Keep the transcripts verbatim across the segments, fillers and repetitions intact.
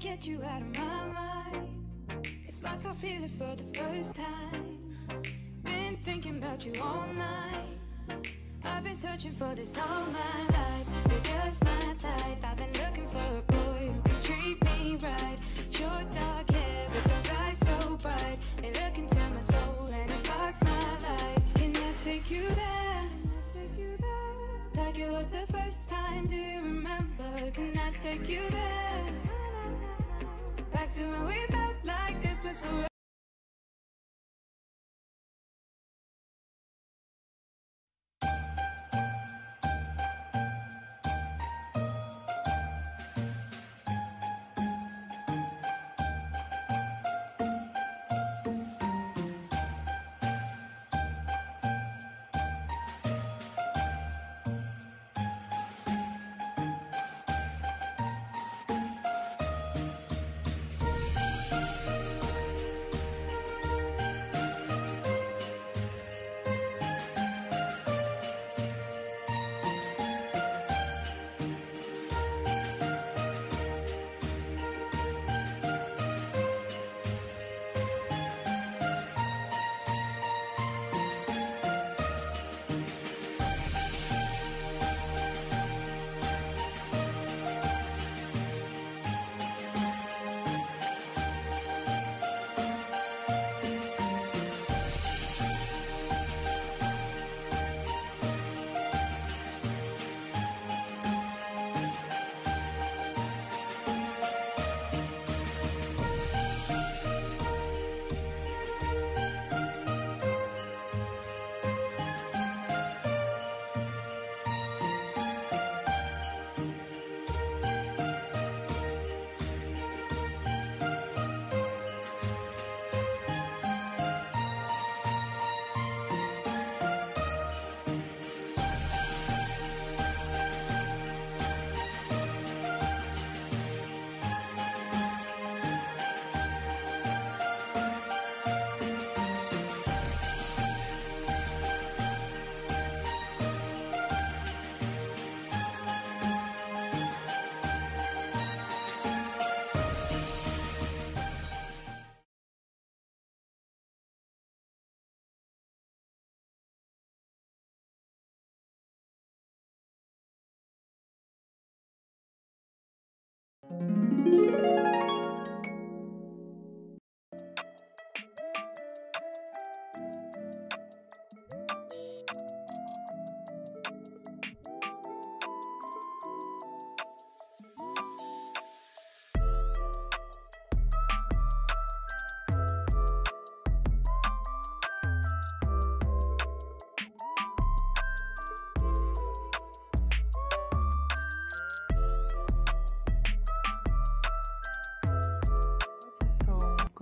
Get you out of my mind. It's like I feel it for the first time. Been thinking about you all night. I've been searching for this all my life. You're just my type. I've been looking for a boy who can treat me right. Your dark hair with those eyes so bright. They look into my soul and it sparks my life. Can I take you there? Like it was the first time. Do you remember? Can I take you there? Back to when we felt like this was forever.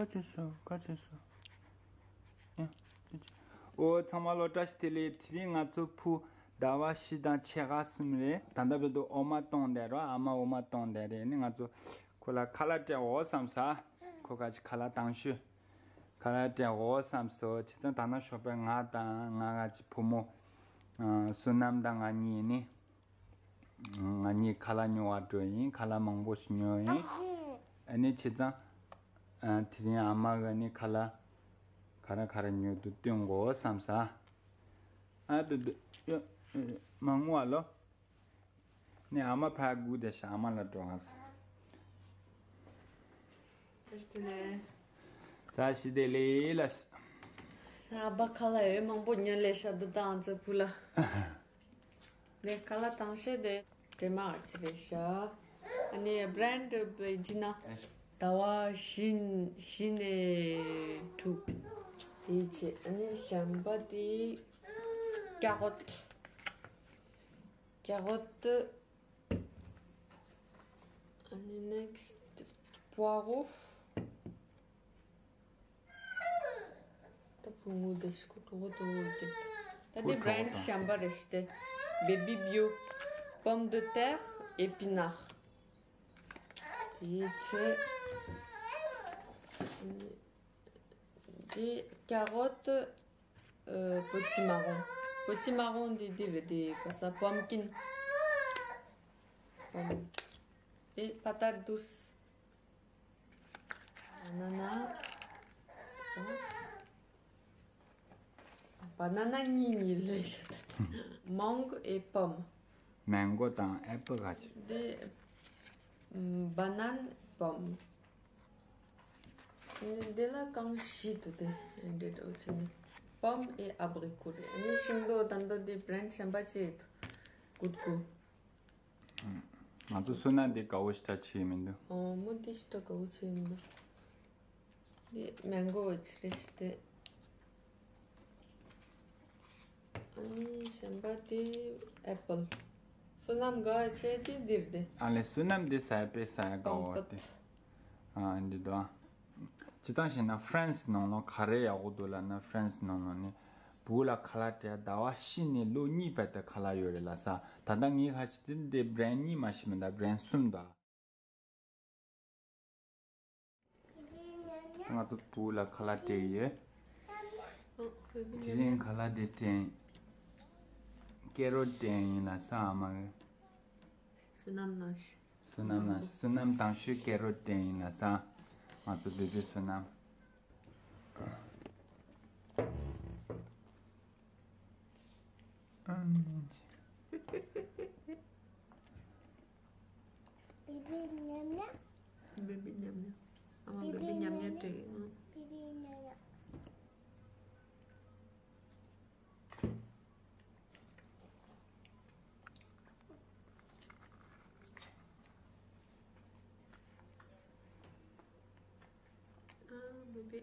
བཀའ་བཅག་སོང་། བཀའ་བཅག་སོང་། བཀའ་བཅག་སོང་། ཨོ། ཚང་མ་ལ་བཀྲ་ཤིས་བདེ་ལེགས། དེ་རིང་ང་ཚོ་ཕུ་ཟླ་བ་བཞི་དང་ཕྱེད་ཀ་གསུམ་རེད། ད་ལྟ་བར་དུ་འོ་མ་བཏུང་བསྡད་རོགས། ཨ་མ་འོ་མ་བཏུང་བསྡད་རེད། ནི་ང་ཚོ་ཁོ་ལ་ཁ་ལག་སྤྲད་འོ་བསམ་ས། ཁོ་ག་ཅི་ཁ་ལག་དང་ཤོས་ཁ་ལག་སྤྲད་འོ་བསམ་སོ། བྱས་ཙང་ད་ནང་ཞོགས་པ་ང་དང་ང་ག་ཅི་བུ་མོ་བསོད་ནམས་དང་ང་གཉིས་ནི། ང་གཉིས་ཁ་ལག་ཉོ་བར་འགྲོ་ཡིན། ཁ་ལག་མང་པོ་ཞིག་ཉོ་ཡིན། ཨ་ནི་བྱས་ཙང་། ཨ། དེ་རིང་ཨ་མ་གིས་ནི་ཁ་ལག་ག་རེ་ག་རེ་ཉོ་འདུག་སྟོན་དགོས་བསམ་ས། ཨ། བེ་བེ། ཡ། མ་ངུ་ཨ་ལོ། ནི་ཨ་མ་ཕར་སྒུག་བསྡད་ཤག་ཨ་མ་ལ་འགྲོ་ཧ་སོང་། བཀྲ་ཤིས་བདེ་ལེགས། བཀྲ་ཤིས་བདེ་ལེགས་ལ། ཨ་ཕ་ཁ་ལག་ཡོད་མང་པོ་ཉོས་ལེ་ཤ་འདུག་དང་ཙི་ཕུ་ལ། ནས་ཁ་ལག་དང་ཤོས་དེ་དྲི་མ་ཅི་རེད་ཤག་ཨ་ནི་བྷི་རན་ཌི་བེ་ཇི་ན་ཟླ་བ་བཞི་བཞི་ནས་དྲུག་དེའི་ཆེད། ཨ་ནི་གཞན་པ་དེ་ཀྱ་གོད། ཀྱ་གོད། ཨ་ནི་ནེག་སི་ཊི་པུ་ཨ་རུ། ད་བུ་མོ་དེ་ཤི་ཁོ་གྲོགས་པོ་དེ་འོ་ཀྱི། ད་དེ་བྷི་རན་ཌི་གཞན་པ་རེད་ཤི་དེ། བེ་བི་བིའུ། པོམ་ཌི་ཏེར། ཨེ་པི་ནར། དེའི་ཆེད། དེ་ཀྱ་གོད། ཨ། པོ་ཆི་མ་རོང་། པོ་ཆི་མ་རོང་འདི་འདི་རེད། དེ་ག་ས་པམ་ཀིན། པམ། དེ་པ་ཏ་ཏུས། Banana. སོང་། Banana གཉིས་གཉིས་ལས་བྱེད། Mango et pomme. Mango དང་apple ག་ཅི། འདི། ཨམ། Banane, pomme. འདི་ལ་རྐང་བཞི་འདུག་སྟེ། འདི་འདྲ་བྱས་ནས། Pomme et abricot རེད། ཨ་ནི་ཤིང་ཏོག་ད་ལྟ་འདི་brand གཞན་པ་ཅིག་འདུག Good Goût. ང་ཚོ་བསོད་ནམས་འདི་དགའ་བོ་ཞེ་དྲག་བྱེད་ཀྱི་མི་འདུག་ཨོ། མོ་འདི་ཞེ་དྲག་དགའ་བོ་བྱེད་ཀྱི་མི་འདུག་འདི་mango བྱས་རེད་ཞེས་ཏེ། ཨ་ནི་གཞན་པ་དེ་apple། བསོད་ནམས་དགའ་བྱེད་དེ་འདིར་དེ། ཨ་ལས་བསོད་ནམས་འདི་ཟ་པའི་ཟ་ཡ་དགའ་བོ་དེ། Compote. ཨ་འདི་དོ། ཅི་ལྟར་ཞེ་ན་France ནང་ལོ་ག་རེ་ཡག་པོ་འདུག་ལབ་ན། France ནང་ལོ་ནི་བུ་ལ་ཁ་ལག་སྤྲད་ཟླ་བ་བཞི་ནས་ལོ་གཉིས་བར་དུ་ཁ་ལག་ཡོད་རེད་ལབ་ས། ད་ལྟ་ངའི་ཁ་ཆེ་དེ་འདི་brand གཉིས་མ་ཤེས་མི་འདུག brand གསུམ་འདུག་ང་ཚོ་བུ་ལ་ཁ་ལག་སྤྲད་ཡོད། དེ་རིང་ཁ་ལག་དེ་སྤྲད། carrot སྤྲད་ཡིན་ལབ་ས་ཨ་མ་གིས། བསོད་ནམས་ནང་བཞིན། བསོད་ནམས་ལ་བསོད་ནམས་དང་ཤོས་carrot སྤྲད་ཡིན་ལབ་ས། ང་ཚོ་བུ་བུའི་བསོད་ནམས། བུ་བུ་ཉམས་ཉམས། བུ་བུ་ཉམས་ཉམས། ཨ་མ་བུ་བུ་ཉམས་ཉམས་སྤྲད་ཡིན། བུ་བུ་ཉམས་ཉམས། ཨ། བུ་བུ་ཨ། བུ་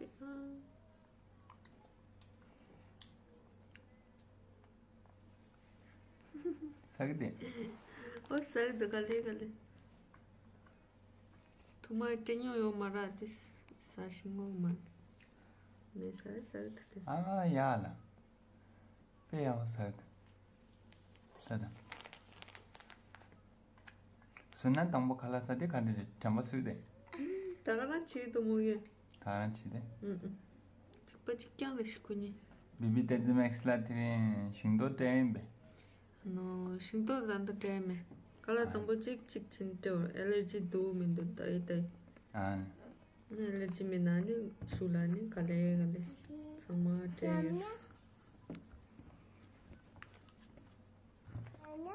བུ་ཨ། ཟ་གི་དེ། ཨོ་ཟ་གི་འདུག་ག་ལེ་ག་ལེ། ཐུག་མ་སྤྲད་མྱོང་ཡོད་མ་རེད་དེ། ཟ་ཤེས་ངོ་མ་ནས་ཟ་ཟ་ཐུག་དེ། ཨ་ཡ་ལ། དཔེ་ཡག་པོ་ཟ་ཐུག་ད་ད། བསོད་ནམས་དང་པོ་ཁ་ལག་ཟ་དེ་ག་འདྲ་རེད། དྲན་པ་གསོས་ཏེ། ད་ག་རང་བྱེད་དུ་མོ་ཡོད། ད་ག་རང་བྱེད་དེ། ཨུ་ཨུ། གཅིག་པ་གཅིག་རྐྱང་རེད་ཤི་ཁོ་གཉིས། བི་བི་ཏེ་ཛི་མེག་སི་ལ་དེ་རིང་ཤིང་ཏོག་སྤྲད་ཡིན་པས། ཨ་ནོ། ཤིང་ཏོག་ཟ་འདི་སྤྲད་མེད། ཁ་ལག་དང་པོ་གཅིག་གཅིག་ཕྱིན་སྤྲད་ཨེ་ལར་ཇི་འདུག་མི་འདུག་ལྟ་ཡི་ལྟ་ཡི། ཨ་ནི། ཨེ་ལར་ཇི་མེད་ན་ནི་ཤུགས་ལ་ནི་ག་ལེ་ག་ལེ་ཚང་མ་སྤྲད་ཡོད། ཨུ།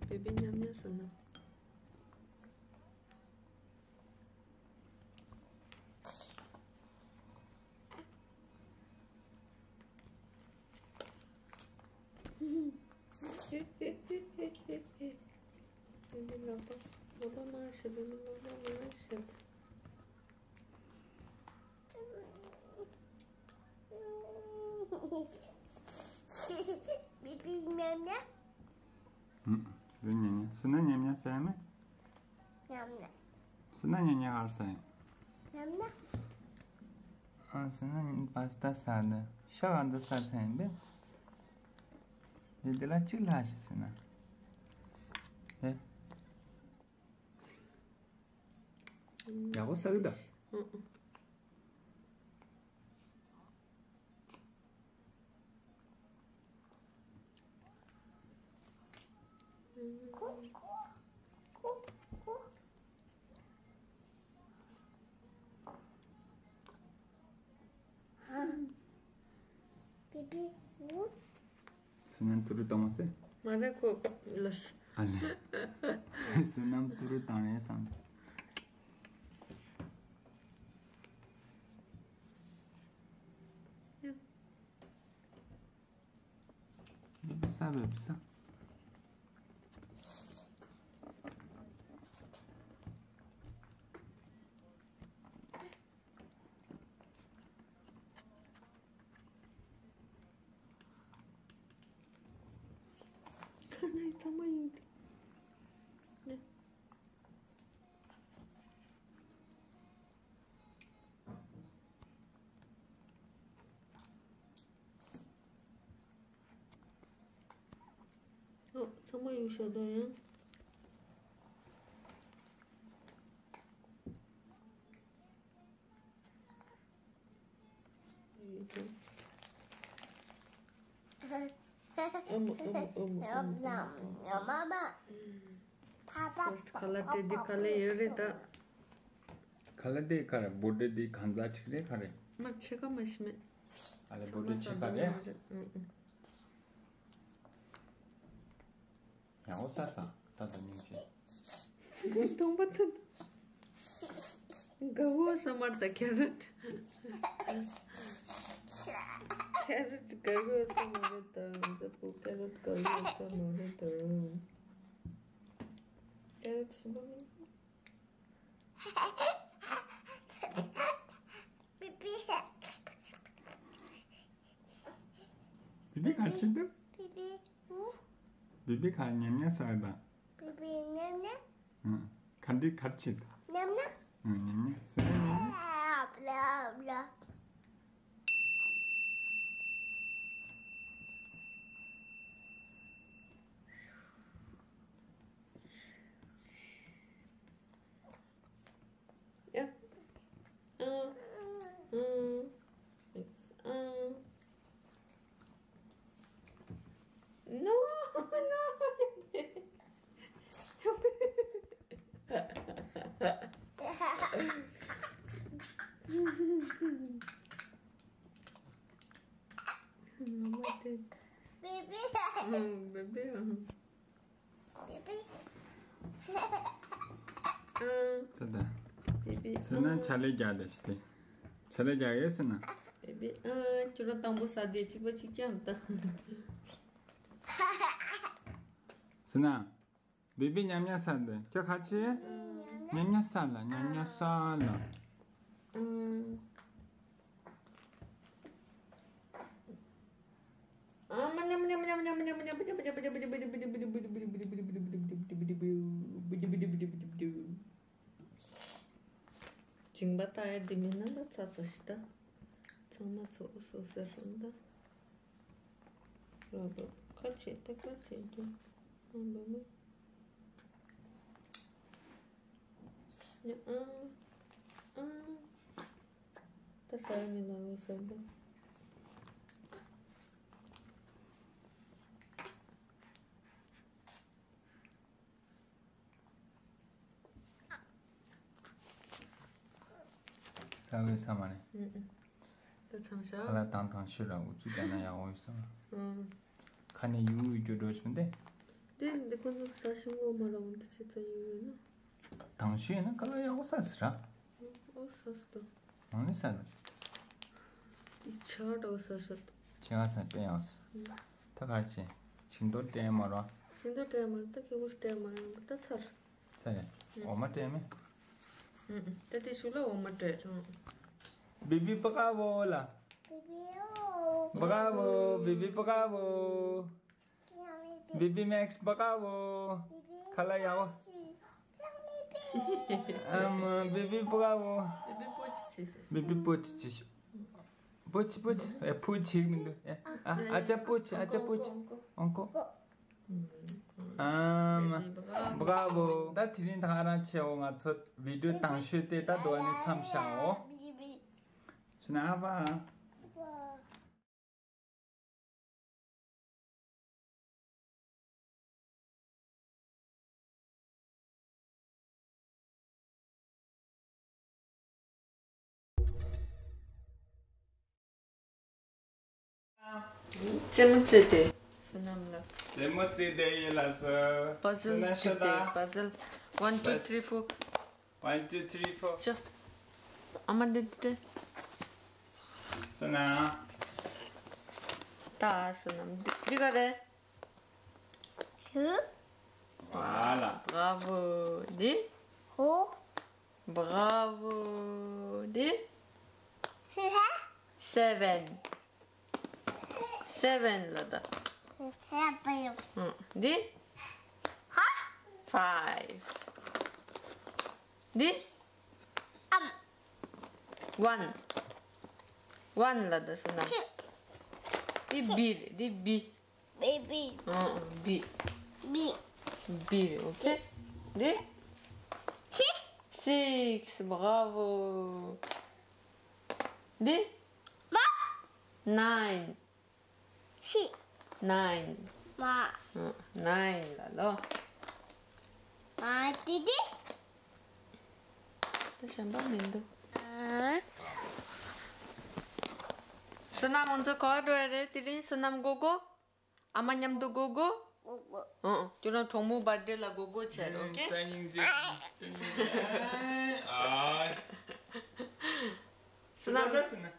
བི་བི་ཉམས་ཉམས་ཟེར་ན། བི་བི་ལག་པ་ལག་པ་མ་བྱེད། བི་བི་ལག་པ་མ་བྱེད། བི་བི་ཉམས་ཉམས། ཨུམ། བི་བི་ཉམས་ཉམས། བསོད་ནམས་ཉམས་ཉམས་ཟེར་ཡ་མེད། ཉམས་ཉམས། བསོད་ནམས་ཉམས་ཉམས་ག་རེ་ཟེར་ཡ། ཉམས་ཉམས། ཨ། བསོད་ནམས་པ་སི་ཏ་ཟ་འདི་ཤ་ག་འདི་ཟ་ཟེར་ཡིན་པས། འདི་འདི་ལ་གཅིག་ལྷག་ཞིག་ཟེར་ན། ཨེ། ཡག་པོ་ཟ་གི་འདུག་ཁོ་ཁོ་ཁོ་ཁོ། བི་བི། བསོད་ནམས་ཏུ་རུ་བཏང་མ་ཟེར། མ་རེད་ཁོ་ལ། ཨ་ལེ། བསོད་ནམས་ཏུ་རུ་བཏང་རེད་བསམ། ཡ། བི་བི་ཟ། བི་བི་ཟ། ཁ་ནས་ཐ་མ་ཡིན་ཏེ། ནས། ཨོ། ཚང་མ་ཡོད་ཤག་ད་ཡང་། ཨོ་མ་ཨོ་མ་ཨོ་མ་ཨོ་མ་ཨོ་མ། ཕ་ཕ། ཁ་ལག་སྤྲད་འདི་ག་ལེ་ཡོད་རེད་ད། ཁ་ལ་དེ་ཁ་རེ་བོ་དེ་དེ་གང་ཟག་ཅིག་རེད་ཁ་རེ། མ་ཕྱེད་ཀ་མ་ཤི་མེད། ཨ་ལེ་བོ་དེ་ཕྱེད་ཀ་རེད། ཨུ་ཨུ། ཡང་འོ་ས་ས་ད་ད་སྙིང་རྗེ། མཐོང་པ་ཐུབ། དགའ་བོ་ས་མར་ད་ཁེ་རོད། ཁེ་རོད་དགའ་བོ་ས་མ་རེད་ད། འཛམ་བུ་ཁེ་རོད་དགའ་བོ་ས་མ་རེད་ད། ཁེ་རོད་ཞིམ་པོ་མིན། བི་བི་ག་ཕྱིན་འདུག་བི་བི། བི་བི་ག་ཉམས་ཉམས་ཟ་ཡ་དང་། བི་བི་ཉམས་ཉམས། ཨང་། ག་འདི་གར་ཕྱིན་འདུག་ཉམས་ཉམས། ཨང་ཉམས་ཉམས་ཟ་ཡ་ཉམས་ཉམས། Yeah. Uh, mm, it's, um, no, no. Baby. Mm, baby. Baby. ཨང་། ད་ད། བི་བི། ཟེར་ན་ཨང་། ཕྱག་ལས་རྒྱག་དེ་ཞིག་དེ། ཕྱག་ལས་རྒྱག་ཡོད་ཟེར་ན། བི་བི། ཨང་། ཁྱོད་རང་དང་པོ་ཟ་དེ་གཅིག་པ་གཅིག་རྐྱང་ད། ཟེར་ན། བི་བི་ཉམས་ཉམས་ཟ་དེ་ཁྱོད་ག་ཕྱིན། ཉམས་ཉམས་ཟ་ལ་ཉམས་ཉམས་ཟ་ལ། ཨང་། སྦྱིན་པ་ལྟ་ཡ་འདི་མིན་ན་ལ་ཚ་ཚ་ཞིག་ད། ཚང་མ་ཚོ་ཨུ་སུ་ཟེར་སོང་ད། རོ་རོ་ཁ་ཆེ་ད་ཁ་ཆེ་རྒྱུ། ཨ་འབུ་མོ། ཨང་། ཨང་། ད་ཟ་ཡ་མིན་ན་ལ་ཟ་འདུག་ད་འོས་ས་མ་རེད། ཨུ་ཨུ། ད་མཚམས་བཞག་ཁ་ལག་དང་དང་ཤོས་ར་འུ་ཚུགས་རྒྱག་ན་ཡག་འོས་ས། ཨུ། ཁ་ནས་ཡུག་ཡུག་རྒྱུ་འགྲོ་བྱུང་སྟེ། དེ་འདི་ཁོ་ཚོ་ཟ་ཤིང་ལོ་མ་ར་འོང་དེ་ཆེ་ཚ་ཡུག་ཡོད་ན། དང་ཤོས་ཡིན་ན་ཁ་ལག་ཡག་འོས་ས་ཟེར་ར། འོས་ས་ཟེར་ད། ཨང་ནི་ས་ད། དེ་ཆ་འགྲོ་ས་ཤ་ད། ཆེ་ང་ས་དཔེ་ཡག་ས། ཨུ། ད་ག་རེ་བྱེད། ཤིང་ཏོག་སྤྲད་མ་རོགས། ཤིང་ཏོག་སྤྲད་མ་རོགས་ད་ཁེ་པོ་སྤྲད་མ་རོགས་ད་ཚར། ཚར་རེད། འོ་མ་སྤྲད་མེད། ཨུ་ཨུ། ད་དེ་ཤུགས་ལ་འོ་མ་སྤྲད་རོགས། བི་བི་པ་ཀ་བོ་ལ། Bravo, baby, bravo. Baby Max, bravo. ཁ་ལག་ཡག་པོ། ཨམ། བི་བི་པ་ཀ་བོ། བི་བི་པོ་ཆི་ཆི་ཤོ། བི་བི་པོ་ཆི་ཆི་ཤོ། པོ་ཆི་པོ་ཆི། ཨེ་པོ་ཆི་མི་འདུག་ཨེ། ཨ་ཨ་ཅག་པོ་ཆི། ཨ་ཅག་པོ་ཆི། ཨོང་ཀོ། ཨམ། Baby, bravo. Bravo. ད་དེ་རིང་ད་ང་རང་ཆེ་བོ་ང་ཚོ་བི་ཌིའོ་དང་ཤོས་དེ་ད་དོ་ནི་མཚམས་བཞག་འོ། སུ་ན་བ། རྩེད་མོ་རྩེ་དེ། བསོད་ནམས་ལ། རྩེད་མོ་རྩེ་དེ་ཡིན་ལ་སོ། པ་ཟལ་སོ་ན་ཤ་རྩེ་དེ། ད། པ་ཟལ། One, two, three, four. One, two, three, four. ཤོ། ཨ་མ་འདི་འདི་སྟེ། བསོད་ནམས། ད་བསོད་ནམས། འདི་འདི་ག་རེད། Two. Voilà. Bravo. འདི། Four. Bravo. འདི། Seven. Seven ལ་ད། Seven. ཨང་། འདི། ཧ། Five. འདི། ཨམ། One. One ལ་ད་སོ་ན། Two. འདི་བི་རེད། འདི་བི། Baby. ཨང་ཨང་། བི། བི། བི་རེད། ཨོ་ཁེ། འདི། Six. Six. Bravo. འདི། མ། Nine. ཤི། Nine. མ། ཨང་། Nine ལ་ལོ། མ་དེ་དེ། ད་གཞན་པ་མི་འདུག་བསོད་ནམས་ང་ཚོ་ག་པར་འགྲོ་ཡ་རེད། དེ་རིང་བསོད་ནམས་སྒོ་སྒོ། ཨ་མ་མཉམ་དུ་སྒོ་སྒོ། སྒོ་སྒོ། ཨང་། ཁྱོད་རང་གྲོགས་མོ་བར་ཌེ་ལ་སྒོ་སྒོ་བྱས་རོགས། ཨོ་ཁེ། ད་སྙིང་རྗེ། ད་སྙིང་རྗེ། ཨ། བསོད་ནམས། ད་བསོད་ནམས།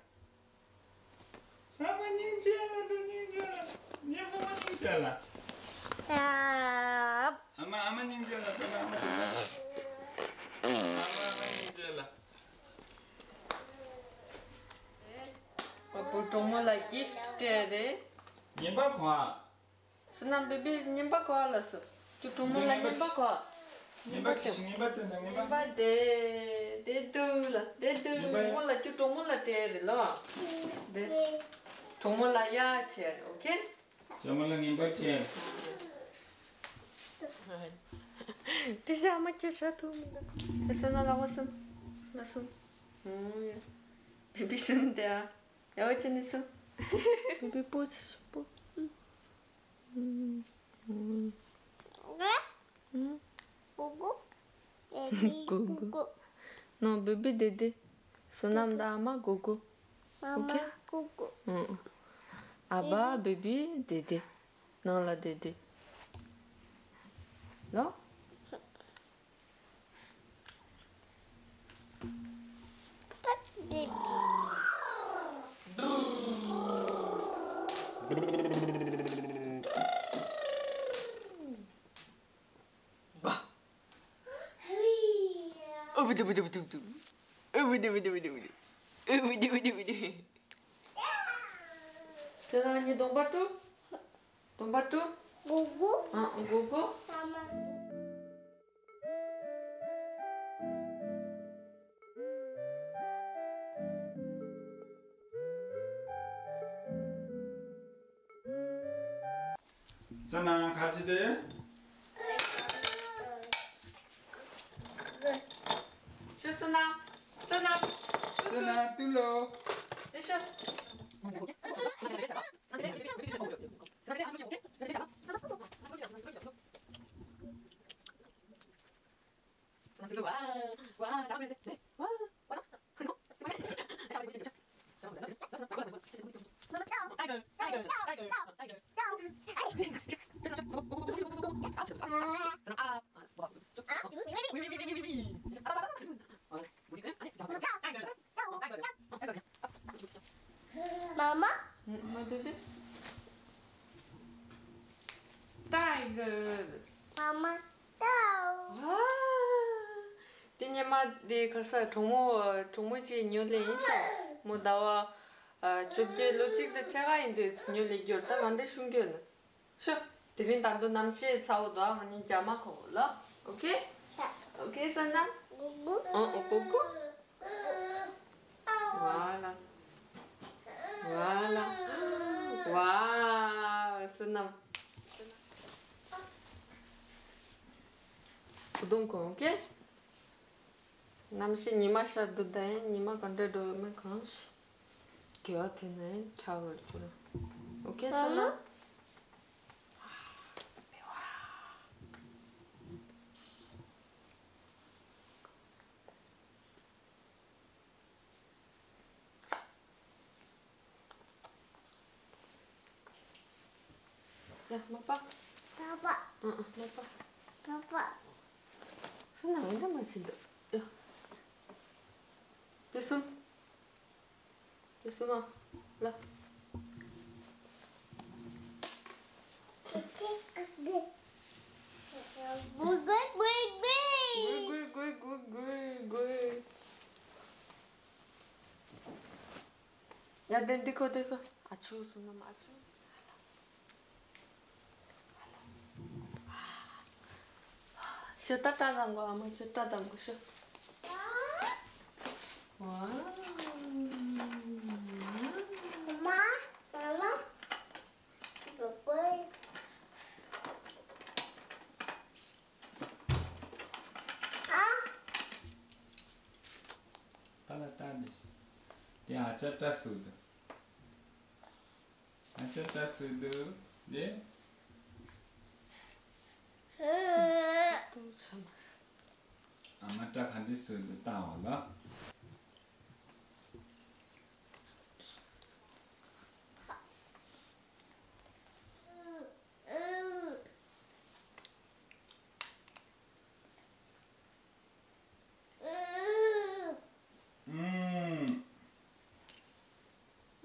ཨ་མ་སྙིང་རྗེ་ལ། ད་སྙིང་རྗེ་ལ། ཉེ་པོ་མ་སྙིང་རྗེ་ལ། ཨ་མ། ཨ་མ་སྙིང་རྗེ་ལ། ད་ཨ་མ་སྙིང་རྗེ་ལ། ཨ་མ། ཨ་མ་སྙིང་རྗེ་ལ། ཨ་བུ་གྲོགས་མོ་ལ་གིཕ་ཊི་སྤྲད་རེད། ཉན་པ་གོ་ཨ། བསོད་ནམས་བེ་བི་ཉན་པ་གོ་ཨ་ལ་སོ། ཁྱོད་གྲོགས་མོ་ལ་ཉན་པ་གོ་ཨ། ཉན་པ་གི་ཉན་པ་དེ་ན་ཉན་པ། ཉན་པ་དེ་དེ་འདུག་ལ། དེ་འདུག་ཉན་པ་ཡ། མོ་ལ་ཁྱོད་གྲོགས་མོ་ལ་སྤྲད་རེད་ལོ། དེ་གྲོགས་མོ་ལ་ཡ་བྱས་རེད། ཨོ་ཁེ། ཇོ་མོ་ལ་ངན་པ་སྤྲད། དེ་ཟ་མ་ཁྱོད་ཤ་ཐུག་མི་འདུག་བསོད་ནམས་ལག་པ་སོ། ང་སོ། ཨོ་ཡ། བེ་བི་སོ་དེ་ཨ། ཡ་བ་ཅི་ནི་སོ། བེ་བི་པོ་ཆི་སོ་པོ། ཨུ། ཨུ། ཀུ་ཀུ། བེ་བི་ཀུ་ཀུ། ཀུ་ཀུ། ནོ་བེ་བི་དེ་དེ། བསོད་ནམས་དང་ཨ་མ་ཀུ་ཀུ། ཨ་མ། ཨོ་ཁེ། ཀུ་ཀུ། ཨུ་ཨུ། ཨ་བ་བེ་བི་དེ་དེ། ནང་ལ་དེ་དེ། ལོ། ཁྱེད་རང་གཉིས་གདོང་པ་བཀྲུ། གདོང་པ་བཀྲུ། གུ་གུ། ཨ། གུ་གུ། ཨ་མ། བསོད་ནམས་ག་ཅི་དེ། ཤོ་བསོད་ནམས། བསོད་ནམས། བསོད་ནམས་ཏུ་ལོ། ཨེ་ཤོ། Mama. What is it? Tiger. Mama. ཝ། དེ་ཉི་མ་དེ་ག་ས་གྲོགས་མོ་གྲོགས་མོ་གཅིག་ཉོ་ལེ་ཡིན་ས། མོ་ཟླ་བ་བཅོ་བརྒྱད་ལོ་གཅིག་དང་ཕྱེད་ཀ་ཡིན་དུས་ཉོ་ལེ་རྒྱུར་ད་གང་འདྲ་ཤུང་རྒྱུ་ན། ཤོ། དེ་རིང་ད་དུང་གནམ་གཤིས་ཚ་བོ་འདུག་ཨ། ང་གཉིས་ཇ་མ་ཁོག་ལ། ཨོ་ཁེ། ཨོ་ཁེ་བསོད་ནམས། ཨོ་ཨོ་ཀོ་ཀོ། ཝ་ལ། ཝ་ལ། ཝ། བསོད་ནམས། བུ་དུང་གོང་ཁེ། གནམ་གཤིས་ཉི་མ་ཤར་འདུག་ད་ཡིན་ཉི་མ་ག་འདྲ་འགྲོ་ཡོད་མེད་གང་ཤེས། དགེ་བ་དེ་ནས་འཁྱག་གི་རེད་ཁྱོད་རང་། ཨོ་ཁེ་བསོད་ནམས། ཡ། མ་པ། པ་པ། ཨ་ཨ། མ་པ། པ་པ། སུ་ན་འོན་ཏེ་མ་ཕྱིན་འདུག་ཡ། དེ་སུ། དེ་སུ་མ། ལ། ཡ། དེ་འདི་ཁོ་འདི་ཁོ། ཨ་ཆུ་སུ་ན་མ་ཨ་ཆུ། ཤོ་ཏ་ཏ་དང་གོ་ཨ་མ་ཤོ་ཏ་དང་གོ་ཤོ། ཝ། མ། མ། ཨ། ཏ་ལ་ཏ་དེ་ཤི། དེ་ཨ་ཅག་ཏ་སུ་དུ། ཨ་ཅག་ཏ་སུ་དུ། དེ། ཏུ་ཆ་མ་སུ། ཨ་མ་ སྐྲ་ག་འདྲ་བཟོས་འདུག་ལྟ་འོ་ལ།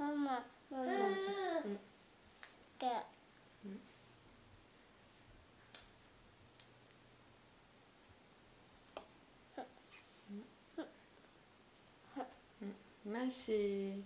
ཨུམ། མ་མ། མ་མ། ཀ Merci.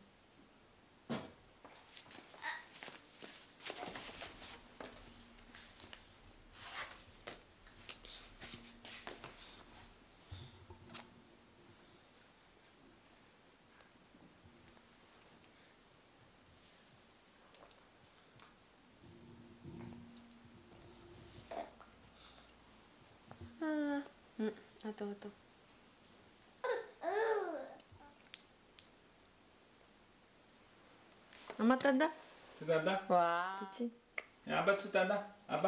ཨ་ཏོ་ཨ་ཏོ། ཨ་མ་ཏ་ཏ། ཙི་ཏ་ཏ། ཝ། ཏི་ཅི། ཡ་ཨ་ཕ་ཙི་ཏ་ཏ། ཨ་ཕ།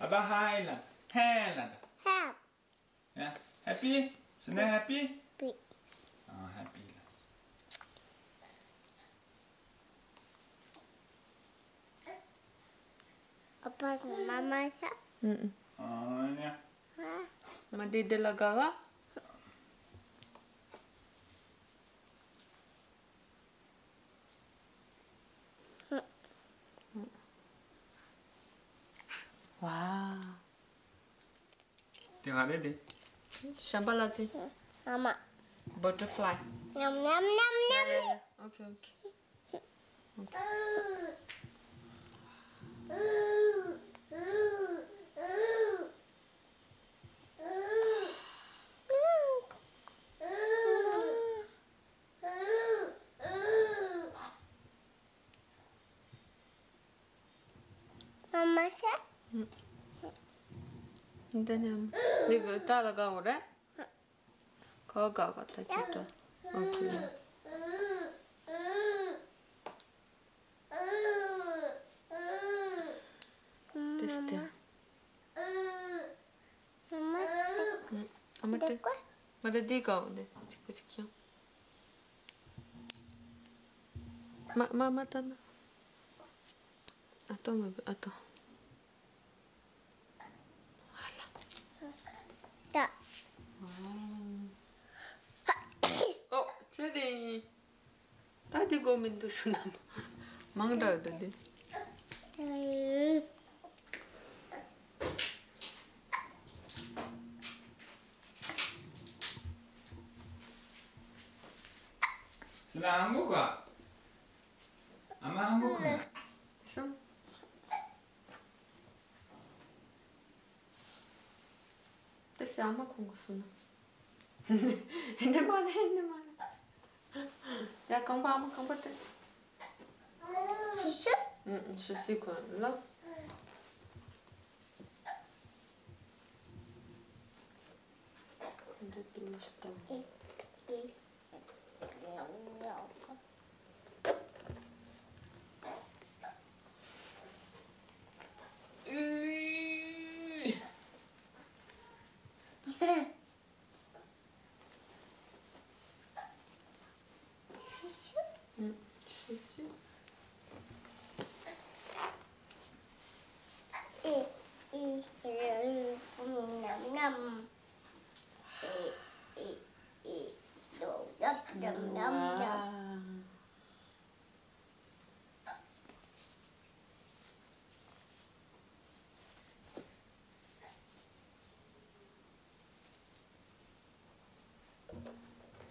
ཨ་ཕ་ཧའི་ལ། ཧེ་ལ་ཏ། ཧེ། ཡ། Happy? Sina happy? Happy. ཨ་happy ལ། ཨ་ཕ་དང་མ་མ་ཤ། ཨུ་ཨུ། ཨ་ཡ། མ་དེ་དེ་ལ་ག་ག་ཝ། དེ་ག་རེ་རེད། ཤམ་པ་ལ་ཚི། ཨ་མ། Butterfly. ཉམ་ཉམ་ཉམ་ཉམ། ཡ་ཡ་ཡ། Okay, okay. མ་མ་ཤ། འདི་ནི་འདི་གི་སྐྲ་ལ་ག་འོ་རེད། ཁོ་ག་ག་ད་ཅི་འདྲ། ཨོ་ཁེ། ཏེ་སྟེ། ཨ་མ་ཏེ། མ་རེད་འདི་ག་འོ་འདི་གཅིག་པ་གཅིག་ཀྱང་། མ་མ་མ་ད་ན། ཨ་ཏོ་མ་ཨ་ཏོ། ད། ཨོ། ཚེ་རིང་། ད་དེ་གོ་མི་འདུག་སུ་ན། མང་དྲགས་འདུག་དེ། སུ་ན་ཧམ་གོ་ག་ཨ་མ་ཧམ་པོ་ཁོ་ན། སོང་། དེ་སེ་ཨ་མ་ཁོང་གི་སོང་ན། འདི་མ་རེད་འདི་མ་རེད། ཡ་རྐང་པ་ཨ་མ་རྐང་པ་སྟེ། ཤི་ཤི། ཨུ་ཨུ་ཤི་ཤི་ཁོ་ལ། འདི་དུ་ལ་སྟེ།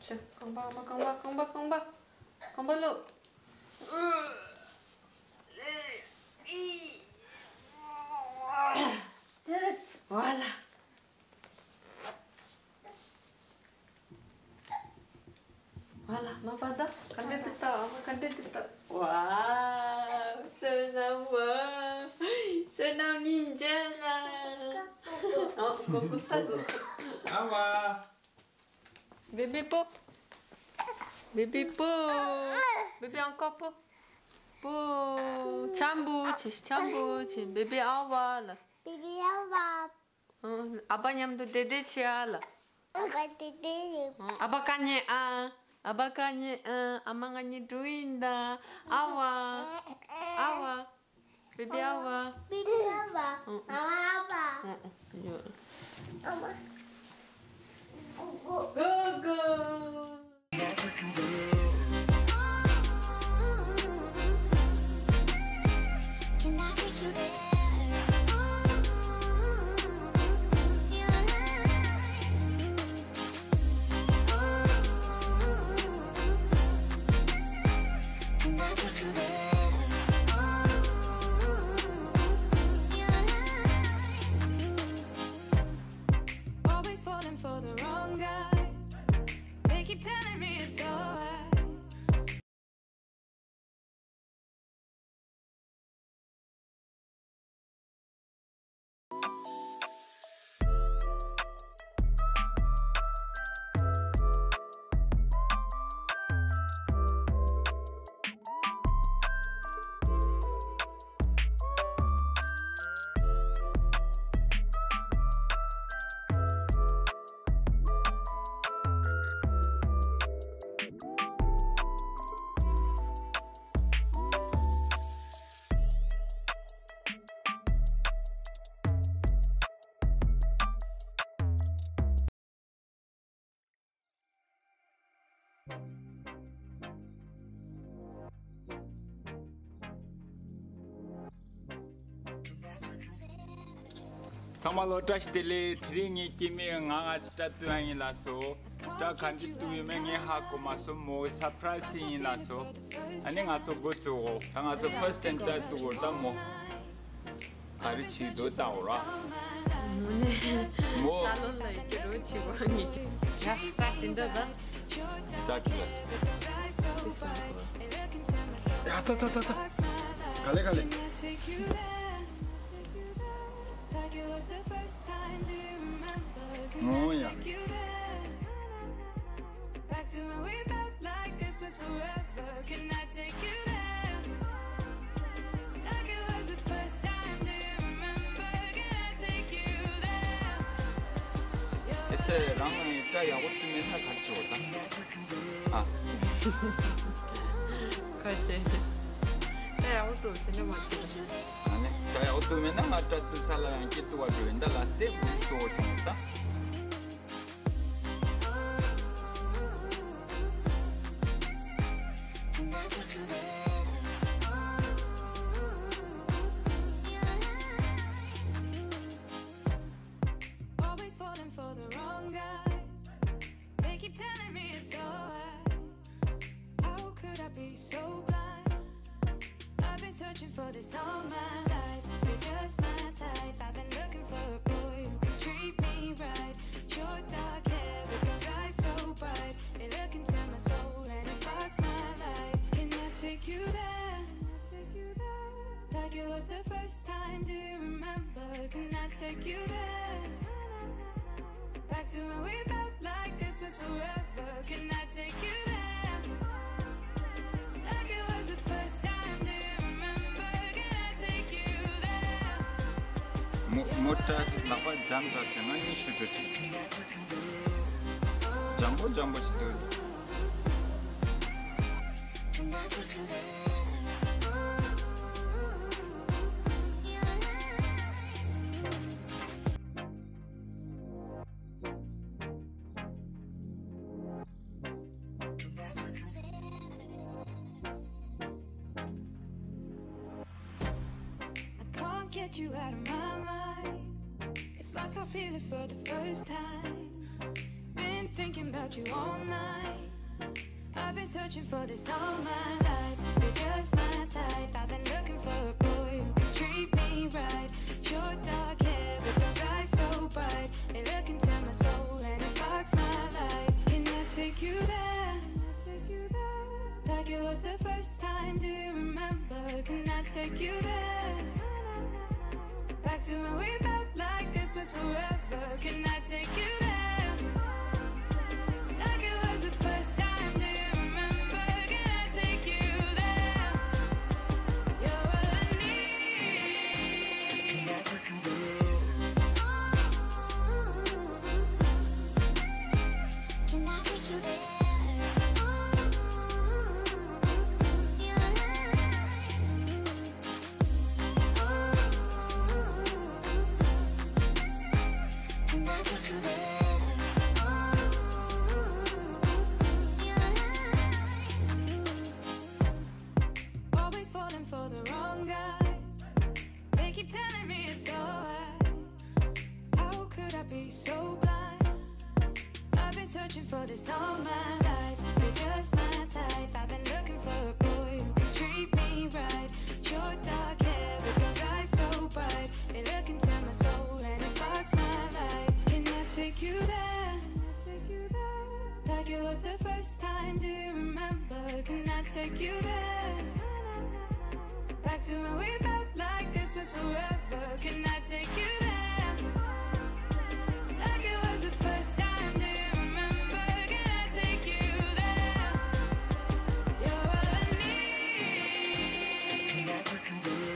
ཆ། རྐང་པ་རྐང་པ་རྐང་པ་རྐང་པ་རྐང་པ་རྐང་པ་ལོ། ཝ་ལ། ཝ་ལ་མ་པ་ད་ག་འདྲ་འདི་ལྟ་ཨ་མ་ག་འདྲ་འདི་ལྟ། ཝ། བསོད་ནམས་བ། བསོད་ནམས་སྙིང་རྗེ་ལ། ཨ་གོ་གོ་ལྟ་གོ། ཨ་མ། Bébé པོ། Bébé པོ། Bébé encore པོ། པོ། འཆམ་པོ་ཆེ་འཆམ་པོ་ཆེ། Bébé au revoir ལ། Bébé au revoir. ཨ་ཕ་མཉམ་དུ་བདེ་བདེ་བྱེད་ཨ་ལ། ཨ་ཕ་ཁ་ཉན་ཨ། ཨ་ཕ་ཁ་ཉན་ཨ། ཨ་མ་ང་གཉིས་འགྲོ་ཡིན་ད། ཨ་ཝ། ཨ་ཝ། བེ་བི་ཨ་ཝ། བེ་བི་ཨ་ཝ། ཨ་ཝ་ཨ་ཝ། ཨ་ཨ། ཨ་མ། གུ་གུ། Always falling for the wrong guys. They keep telling me it's alright. ཚང་མ་ལ་བཀྲ་ཤིས་བདེ་ལེགས། དེ་རིང་ངའི་སྐྱེ་དམན་ང་ང་ཅིག་སྐྲ་བཏུ་ཡ་ཡིན་ལགས་སོ། སྐྲ་ག་འདྲ་བཏུ་ཡོད་མེད་ངས་ཧ་གོ་མ་སོང་། མོ་སར་པ་རའི་སི་ཡིན་ལགས་སོ། ཨ་ནི་ང་ཚོ་འགོ་བཙུགས་འོ། ད་ང་ཚོ་ཕར་སི་ཊི་ཊེམ་སྐྲ་བཏུ་འོ། ད་མོ། ག་རེ་བྱེད་འདུག་ལྟ་འོ་ར། མོ་ནས་མོ། ས་ལོ་ལ་སྐྱོ་རོ་བྱེད་པ་ངེས་ཀྱི། ཡ་ད་དེ་འདྲ་ད། ད་ཁྱི་ལ་སོ། ད་ད་ད་ད་ད། ག་ལེ་ག་ལེ། ངོ་ཡ། Back to when we felt like this was forever. Can I take you there? Like it was the first time. Do you remember? Can I take you there? ཨེ་སེ་རང་ངའི་སྐྲ་ཡག་པོ་བཏུ་མེད་ན་ག་རེ་བྱེད་འོ་ད། ཨ། ཁ་ཆེ། སྐྲ་ཡག་པོ་བཏུ་ཟེར་ན་མ་བྱེད་ད། ཨ་ནི་སྐྲ་ཡག་པོ་བཏུ་མེད་ན་ང་སྐྲ་བཏུ་ས་ལ་ཡང་སྐྱིད་སྡུག་བ་འགྲོ་ཡིན་ད། ལ་སྟེ་བུ་གཙོ་བོ་བྱུང་ད། Always falling for the wrong guys. They keep telling me it's alright. How could I be so blind? I've been searching for this all my life. You're just my type. I've been looking for a boy who can treat me right. Your dark hair with those eyes so bright. They look into my soul and it sparks my life. Can I take you there? Like it was the first time. Do you remember? Can I take you there? Back to when we felt like this was forever. Can I take you there? Like it was the first time. Do you remember? Can I take you there? མོ་མོ་ཏྲ་ལག་པ་འཇམ་དྲགས་བྱས་ན་ཡིན་ཤུ་ཏྲ་ཅིག་འཇམ་པོ་འཇམ་པོ་ཞིག་འདུག I can't get you out of my mind. It's like I feel it for the first time. Been thinking about you all night. I've been searching for this all my life. You're just my type. I've been looking for a boy who can treat me right. Your dark hair with those eyes so bright. They look into my soul and it sparks my life. Can I take you there? Like it was the first time. Do you remember? Can I take you there? Back to when we felt like this was forever. Can I take you there? Like it was the first time. Do you remember? Can I take you there? You're all I need. All my life, you're just my type. I've been looking for a boy who can treat me right. Your dark hair with those eyes so bright. They look into my soul and it sparks my life. Can I take you there? Like it was the first time. Do you remember? Can I take you there? Back to when we felt like this was forever. Can I take you there? Like it was the first time. Do you remember? Can I take you there? You're all I need. Can I take you there?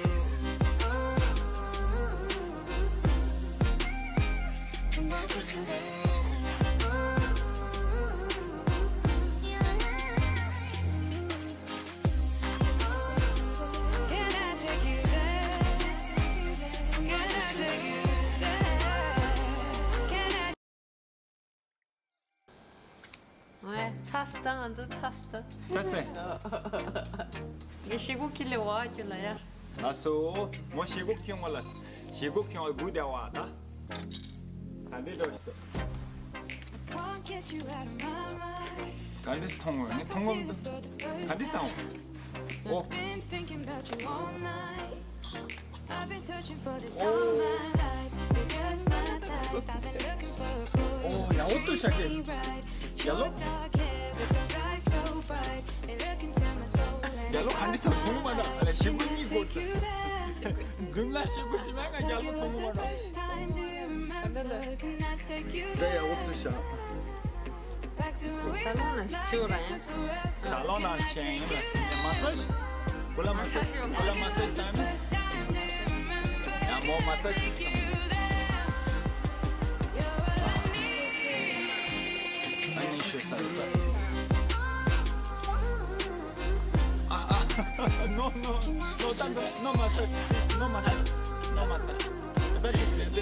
Can I take you there? Can I take you there? Can I ཨོ་ཡ། ཚ་སྟ་ང་ཚོ་ཚ་སྟ། ཚ་སེ། ངས་ཤེལ་སྒོ་ཁྱེར་ལེ་བ་ཁྱོད་ལ་ཡ། ལགས་སོ། མོ་ཤེལ་སྒོ་ཁྱོད་ངོ་ལ། ཤེལ་སྒོ་ཁྱོད་ངོ་སྒུག་བསྡད་བ་ད། ད་འདི་འགྲོ་ཤི་ཏོ། ག་འདྲི་མཐོང་ངོ་ངས་མཐོང་ངོ་མི་འདུག་ག་འདྲི་བཏང་ངོ་། ཨོ། I've been searching for this all my life. You're just my type. I've been looking for a boy who can treat me right. Your dark hair with those eyes so bright. They look into my soul and it sparks my life. Can I take you there? Like it was the first time. Do you remember? Can I take you there? Back to when we felt like this was forever. ཞག་ལོང་ནང་ཆེན་ཡིན་ལ། མ་སཱ་ཇི། གོ་ལ་མ་སཱ་ཇི། གོ་ལ་མ་སཱ་ཇི་བཏང་ནི། ཡ་མོ་མ་སཱ་ཇི། ཨ་ནི་ཤོད་ས་རེད་པ། ཨ་ཨ། No, no, no, don't, no massage, please, no massage, no massage. That is it.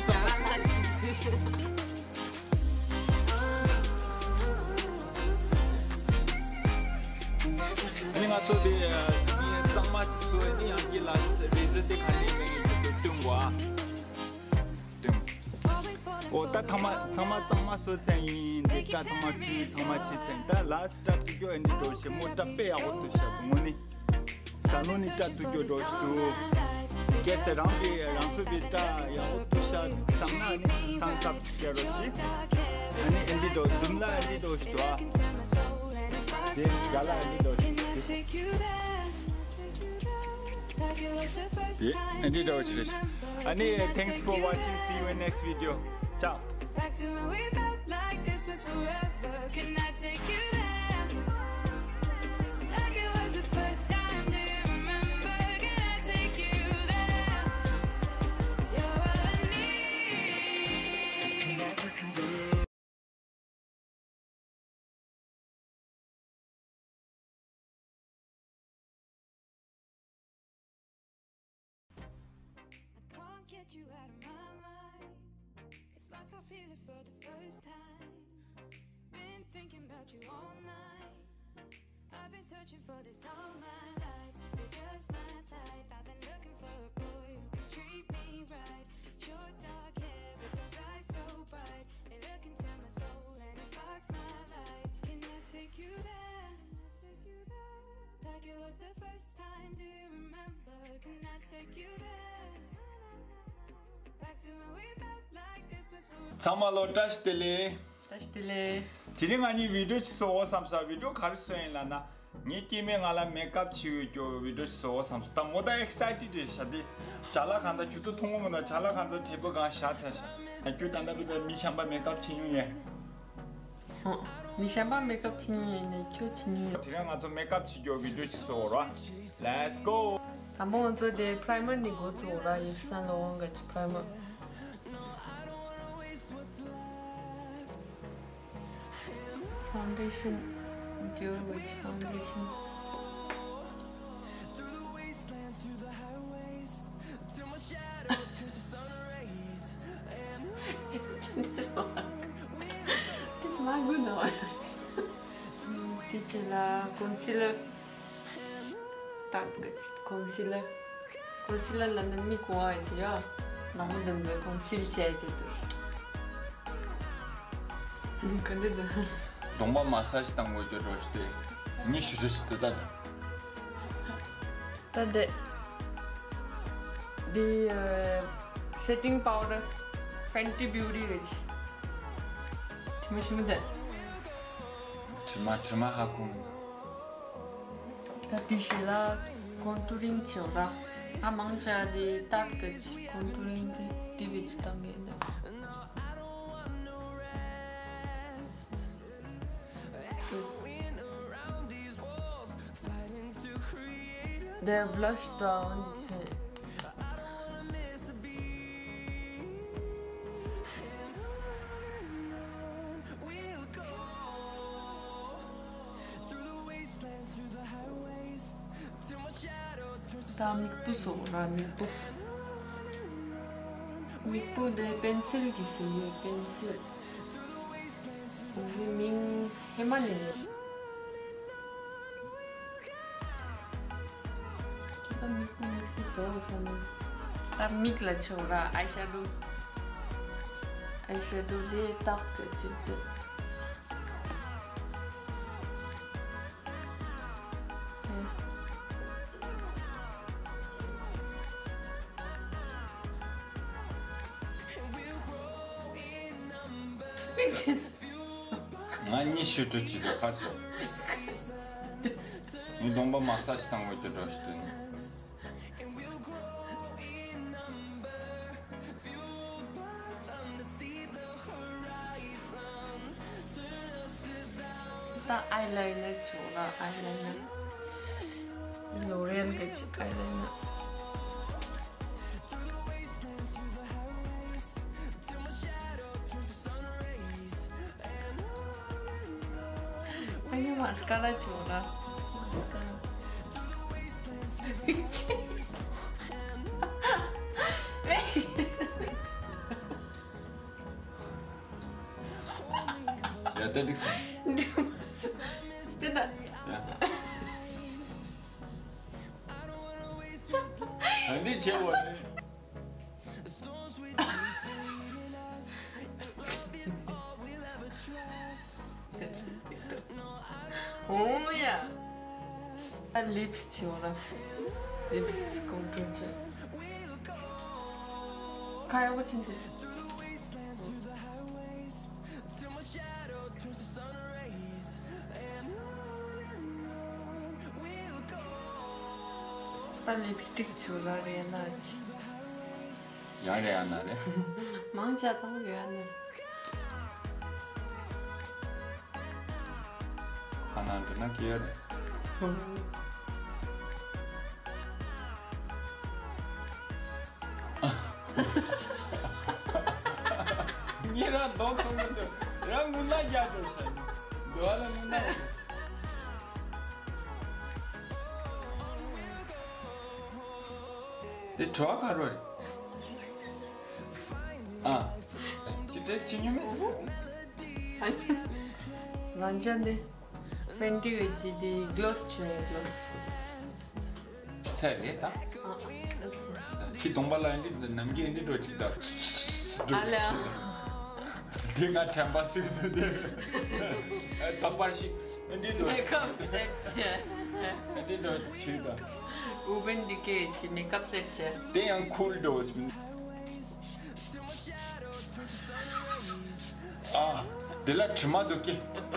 ཨ་ནི་ང་ཚོ་དེ་གཙང་མ་ཞིག་བཟོས་ནས་ཡང་གི་ལ་རེ་ཟི་དེ་ག་ནས་མེད་ངེས་ཀྱི་འདུག་སྟོན་གོ་ཨ། སྟོན། ཨོ་ད་ཚང་མ་ཚང་མ་གཙང་མ་བཟོས་ཚར་ཡིན། འདི་སྐྲ་ཚང་མ་བཀྲུས་ཚང་མ་བྱས་ཚར་ཡིན། ད་ལ་སི་སྐྲ་བཏུ་རྒྱུ་ཨ་འདི་འགྲོ་ཞེ་མོ་སྐྲ་དཔེ་ཡག་པོ་བཏུ་ཤག་འདུག་དངོས་གནས། ཟ་ནོ་ནི་སྐྲ་བཏུ་རྒྱུ་འགྲོ་ཞིག་འདུག་གལ་སྲིད་རང་གི་རང་ཚོ་གི་སྐྲ་ཡག་པོ་བཏུ་ཤག་བསམ་ན་ནི་ཐམ་སི་ཨབ་ཅིག་སྤྲད་རོགས་གྱིས། ཨ་ནི་ཨེ་འདི་འགྲོ་ཟུམ་ལ་ཨེ་འདི་འགྲོ་ཞིག་འདུག་ཨ། དེ་ག་ལ་ཨེ་འདི་འགྲོ་ཞིག་འདུག་དེ་ཨེ་འདི་འགྲོ་ཞིག་རེད། ཨ་ནི། Thanks for watching. See you in next video. Ciao. Back to when we felt like this was forever. Can I take you there? Like it was the first time. Do you remember? Can I take you there? You're all I need. I can't get you out of my mind. It's like I feel it for the first time. Been thinking about you all night. I've been searching for this all my life. You're just my type. I've been looking for a boy who can treat me right. Your dark hair with those eyes so bright. They look into my soul and it sparks my life. Can I take you there? Like it was the first time. Do you remember? Can I take you there? Back to when we felt like this was forever. ཚང་མ་ལོ་བཀྲ་ཤིས་བདེ་ལེགས། བཀྲ་ཤིས་བདེ་ལེགས། དེ་རིང་ང་གཉིས་བི་ཌིའོ་ཅིག་བཟོ་དགོས་བསམ་སོང་། བི་ཌིའོ་ག་རེ་བཟོ་ཡིན་ལབ་ན། ངའི་སྐྱེ་དམན་ང་ལ་མེག་ཨབ་བྱེད་འོས་ཀྱི་བི་ཌིའོ་ཅིག་བཟོ་དགོས་བསམ་སོང་། ད་མོ་ད་ཨེག་སའི་ཊེཌ་རེད་ཤག་དེ་ཅ་ལག་གང་ལྟར་ཁྱོད་ཚོ་མཐོང་གི་མིན་ན། ཅ་ལག་གང་ལྟར་དྲེད་པ་གང་བཞག་ཚར་ཤག་ཨ་ཁྱོད་ད་ལྟ་བི་ད་མི་གཞན་པ་མེག་ཨབ་བྱེད་མྱོང་ཡས། ཧོ། མི་གཞན་པ་མེག་ཨབ་བྱེད་མྱོང་ཡས་ནས་ཁྱོད་བྱེད་མྱོང་ཡས། དེ་རིང་ང་ཚོ་མེག་ཨབ་བྱེད་རྒྱུ་བི་ཌིའོ་ཅིག་བཟོ་དགོས་ར། Let's go. དང་པོ་ང་ཚོ་དེ་པྲའི་མར་ནས་འགོ་བཙུགས་ར། ཡེ་ཤུ་སན་ལོ་ཝང་གི་པྲའི་མར། Foundation, deal with foundation. This is my good one. དེ་རྗེས་ལ་concealer། ད་concealer། concealer ལབ་ན་མིག་གོ་བ་ཡོད་ཀྱི་ཡ། ནག་པོ་འདི་ཚོ་conceal བྱས་བྱས་འདུག་ག་འདྲ་འདུག་གདོང་པ་མ་སཱ་ཇི་བཏང་དགོས་ཀྱི་འགྲོ་ཞིག་སྟེ། ཉི་ཤུ་རེ་ཞིག་ཏུ་ད་དང་། ད་འདི། འདི་ཨ། སེ་ཊིང་པའུ་ཌར། ཕེན་ཊི་བིའུ་ཊི་རེད། དྲི་མ་ཞིམ་མོ་འདི། དྲི་མ་དྲི་མ་ཧ་གོ་མི་འདུག་ད་དེ་ཞིག་ལ་ཀོན་ཊུ་རིང་བྱེད་ར། ཨ་མང་ཆེ་དེ་ཏག་གི་ཅིག་ཀོན་ཊུ་རིང་དེ་དེ་བེད་སྤྱོད་བཏང་གི་འདུག་དེ་བྷ་ལ་ཤི་དང་འདི་ཆེ། ད་མིག་སྤུ་བཟོ་ར། མིག་སྤུ། མིག་སྤུ་འདི་པེན་སིལ་གྱིས་བཟོས་ཡོད། པེན་སིལ། འདི་མིང་ཧེ་མ་ནས་ཡོད། ད་མིག་སྤུ་མིག་སྤུ་བཟོ་བསམ་ན། ད་མིག་ལ་བྱོས་ར། ཨའི་ཤེ་ཌོ། ཨའི་ཤེ་ཌོ་འདི་ཏག་ཏག་བྱེད་དེ། ང་གཉིད་ཤོར་འགྲོ་གི་འདུག་ཁ་ཚོ། ངའི་གདོང་པ་མ་སཱ་ཇི་བཏང་དགོས་ཀྱི་འགྲོ་ཞིག་འདུག་ད་ཨའི་ལའི་ནར་བྱོས་ར། ཨའི་ལའི་ནར། ལོ་རེ་ཨལ་གྱི་ཨའི་ལའི་ནར། ཨ་ནི་མ་སི་ཀ་ར་བྱོས་ར། མ་སི་ཀ་ར། ཡ་ད་འགྲིག་སོང་། དེ་ད། ཡ། ཨ་འདི་བྱེད་འོ་ནི། འོ་ཡ། ཨ་ལིབ་སི་བྱེད་འོ་ན། ལིབ་སི་ཀོན་ཊུར་བྱེད། ཁ་ཡག་པོ་ཕྱིན་ཏེ། ད་ལིབ་སི་ཊིག་བྱོས་ར། རེ་ན་ཅི། ཡང་རེ་ཡ་ན་རེ། མང་ཆེ་ཚང་རེ་ཡ་ན། ཁ་ནང་འདྲི་ན་སྐྱེ་ཡ་རེད། ངས་རང་གདོང་མཐོང་གི་འདུག་རང་ངུ་ན་རྒྱག་འདུག་ཤག་འདུག་ཨ་ལ་ངུ་ན་འོ། དེ་བྲོ་བ་ག་རོ་རེད། ཨ། ཅི་ཏྲེས་ཆི་ཉུ་མེད། རང་ཅག་འདི་ཕེན་ཊི་གི་ཅི་དེ་གློ་སི་བྱོས། གློ་སི། ཚད་རེད་ད། ཨ། ཁྱི་གདོང་པ་ལ་འདི་ནམ་རྒྱུན་འདི་འགྲོ་ཅིག་ད། ཨ་ལ། འདི་ང་དྲན་པ་སུས་འདུག་དེ། ད་པར་ཞིག་འདི་འགྲོ། མེ་ཀབ་སེ་ཊི་བྱས། འདི་འགྲོ་ཅིག་ད། ཨུ་བན་ཌི་ཀེ་ཅི་མེ་ཀབ་སེ་ཊི་བྱས། དེ་ཡང་ཁུལ་འགྲོ་ཅིག་ཨ། འདི་ལ་དྲི་མ་འདུག་གི། ཨ།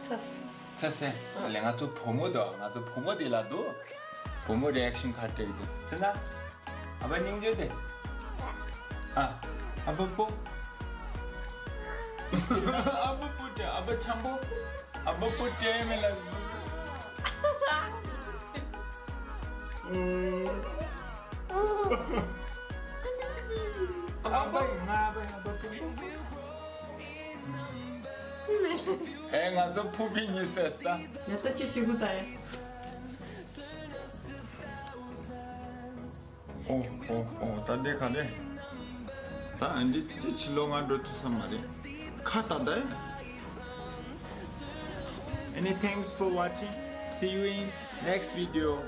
ཚ། ཚ་སེ། ལས་ང་ཚོ་བུ་མོ་དང་ང་ཚོ་བུ་མོ་དེ་ལ་འདུག་བུ་མོ་རི་ཨེག་ཤན་ག་རེ་སྤྲད་ཀྱི་འདུག་ཟེར་ན། ཨ་ཕ་སྙིང་རྗེ་དེ། ཨ། ཨ་ཕ་སྤུ། ཨ་ཕ་སྤུ་དེ་ཨ་ཕ་འཆམ་པོ། ཨ་ཕ་སྤུ་དེ་མེ་ལ། ཨ་ཕ་ང་ཨ་ཕ་ཨ་ཕ་སྤུ། ཨེ་ང་ཚོ་ཕུ་བི་གཉིས་སེ་སྟ། ཡ་ད་ཅི་ཞིག་གུ་ད་ཡ། ཨོ་ཨོ་ཨོ་ད་འདི་ག་རེ། ད་ཨ་འདི་ཙི་ཙི་ཕྱི་ལོགས་ང་འགྲོ་ཐུབ་ས་མ་རེད། ཁ་ད་ད། Any thanks for watching. See you in next video.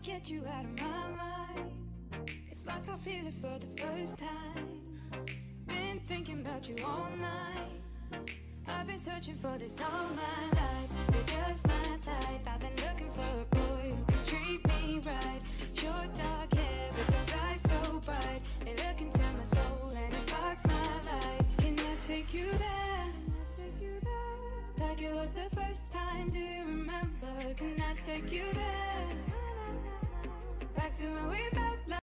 Get you out of my mind. It's like I feel it for the first time. Been thinking about you all night. I've been searching for this all my life. You're just my type. I've been looking for a boy who can treat me right. Your dark hair with those eyes so bright. They look into my soul and it sparks my light. Can I take you there? Like it was the first time. Do you remember? Can I take you there? Back to when we felt like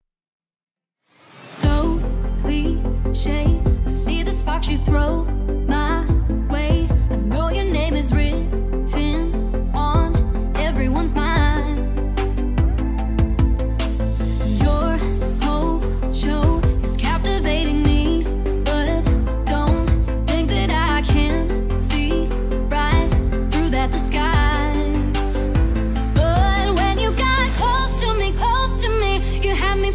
So cliche. I see the sparks you throw my way. I know your name is written on everyone's mind. Your whole show is captivating me, but don't think that I can see right through that disguise. But when you got close to me, close to me, you had me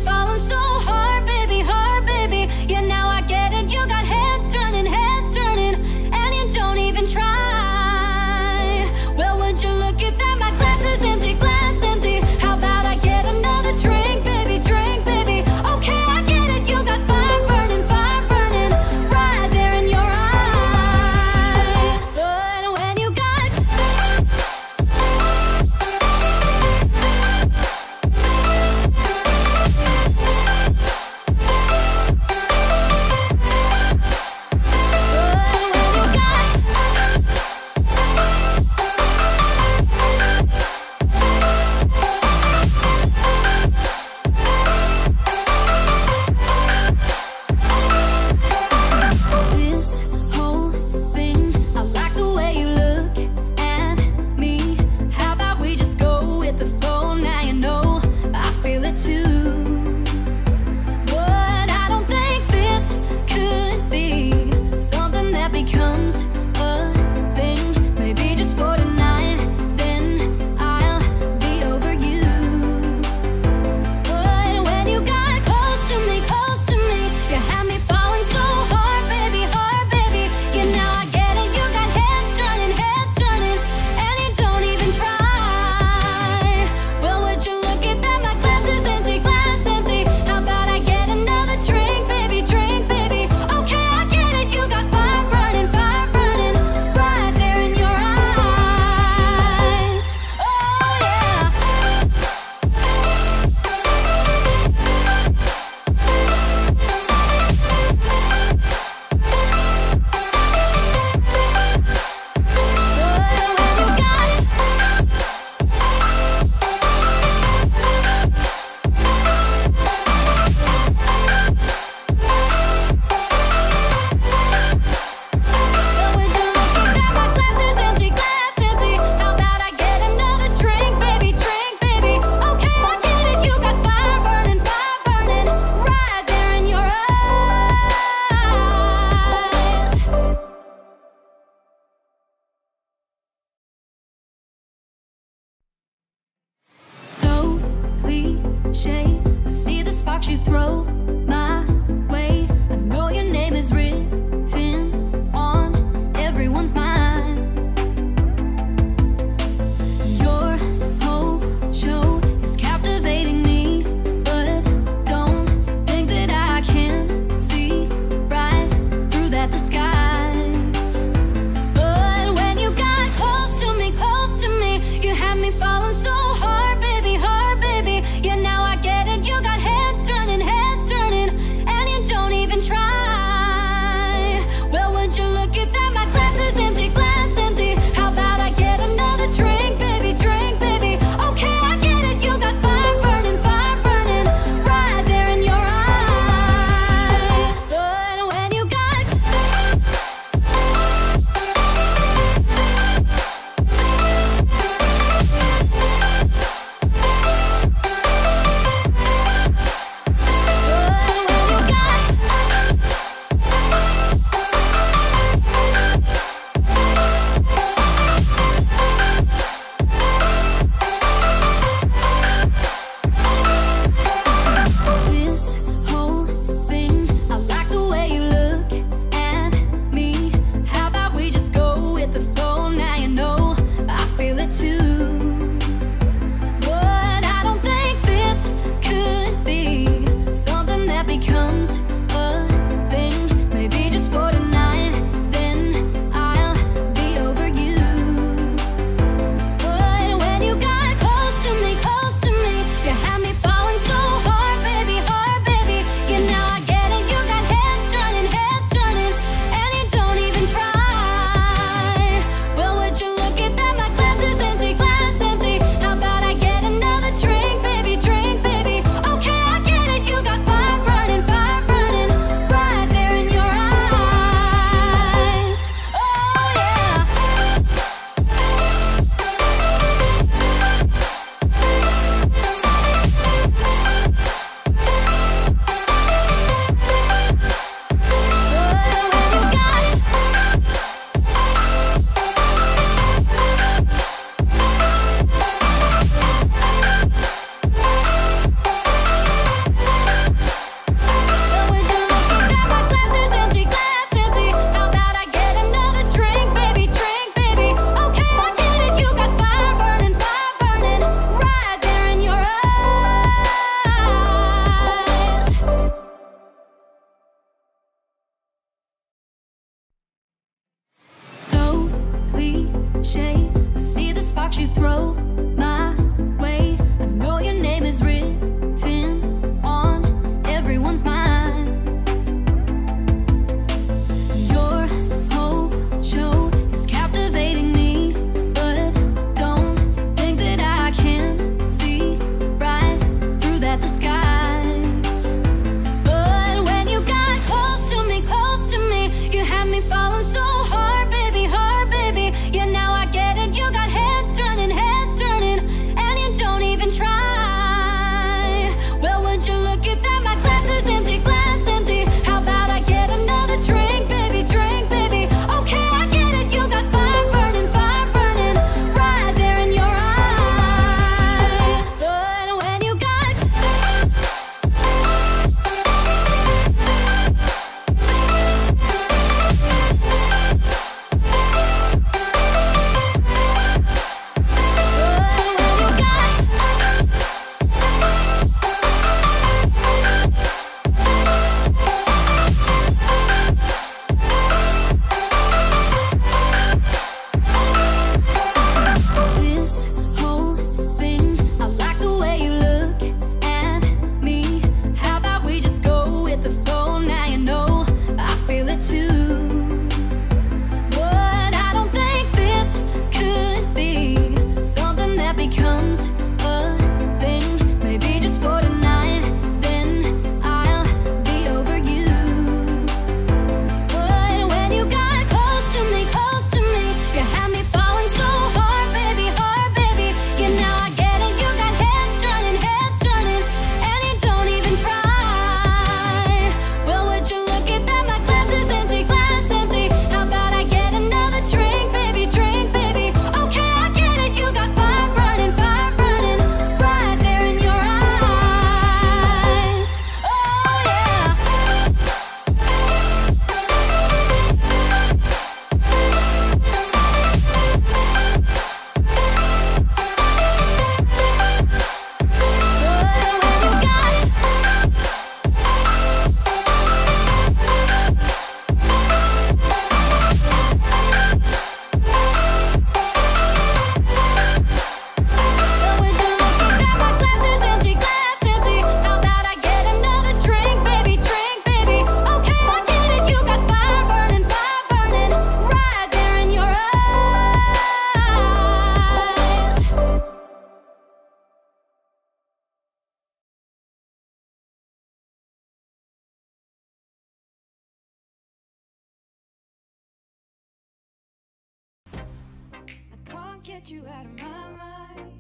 Get you out of my mind.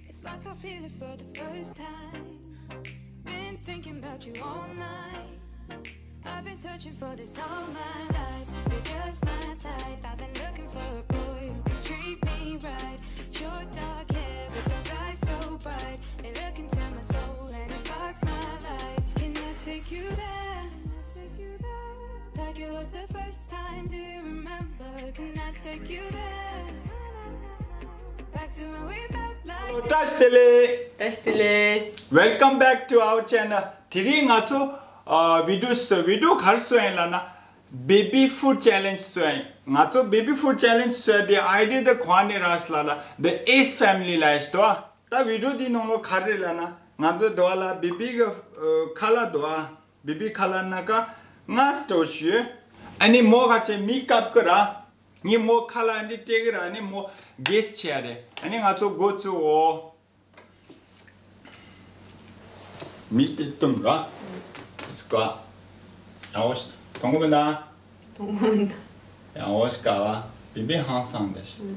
It's like I feel it for the first time. Been thinking about you all night. I've been searching for this all my life. You're just my type. I've been looking for a boy who can treat me right. Your dark hair with those eyes so bright. They look into my soul and it sparks my life. Can I take you there? Like it was the first time. Do you remember? Can I take you there? Back to when we felt like བཀྲ་ཤིས་བདེ་ལེགས། བཀྲ་ཤིས་བདེ་ལེགས། Welcome back to our channel. དེ་རིང་ང་ཚོ་ཨ་བི་ཌིའོ་བཟོ་བི་ཌིའོ་ག་རེ་བཟོ་ཡིན་ལབ་ན། Baby food challenge བཟོ་ཡིན། ང་ཚོ་baby food challenge བཟོ་ཡ་དེ་ཨའི་ཌི་ཡ་དེ་གོ་བ་ནས་རག་སོང་ལབ་ན། The Ace Family ལབ་ཡ་ཞིག་འདུག་ད་བི་ཌིའོ་དེའི་ནང་ལོགས་ག་རེ་རེད་ལབ་ན། ང་ཚོ་འདུག་བ་ལ་བི་བི་གི་ཨ་ཁ་ལག་འདུག་བ། བི་བི་ཁ་ལག་སྣ་ཁ་ལྔ་སྤྲོ་ཞུ། ཨ་ནི་མོ་ག་ཚད་མི་བཀབ་ཀི་ར། ངས་མོ་ཁ་ལག་འདི་སྤྲད་ཀི་ར། ཨ་ནི་མོ་གེ་སི་བྱེད་ཡ་རེད། ཨ་ནི་ང་ཚོ་འགོ་བཙུགས་འོ། མི་དེ་བཏུམ་ར། ཨིས་ཀ་ཡང་འོ་ཤི་ཐོང་གོ་མི་འདའ། ཐོང་གོ་མི་འདའ། ཡང་འོ་ཤི་ཀ་བ། བི་བི་ཧང་སང་འདའ་ཤི།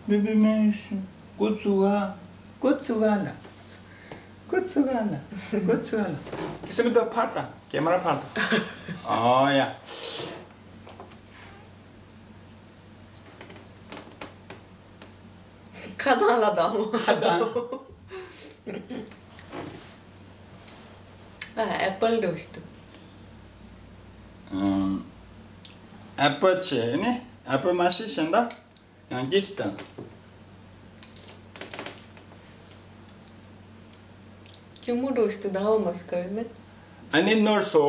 བི་བི་མེ་ཤུ། འགོ་བཙུགས་ཨ། འགོ་བཙུགས་ཨ་ལ། འགོ་བཙུགས་ཨ་ལ། འགོ་བཙུགས་ཨ་ལ། སེམས་ཏོ་ཕར་དང་ཀེ་མ་ར་ཕར་དང་། ཨོ་ཡ། ཁ་གདངས་ལ་གདངས། ཁ་གདངས། ཨ་ཨེ་པལ་འདྲ་བོ་ཞིག་འདུག་ཨམ། ཨེ་པལ་བྱས་ནས་ཨེ་པལ་མ་ཤེས་གཞན་དག་ཡང་སྐྱེས་ཤིག་དང་། སྐྱུར་མོ་འདྲ་བོ་ཞིག་འདུག་ད་ཧ་མ་གོ་ཡོད་མེད། ཨ་ནི་ནོར་སོ།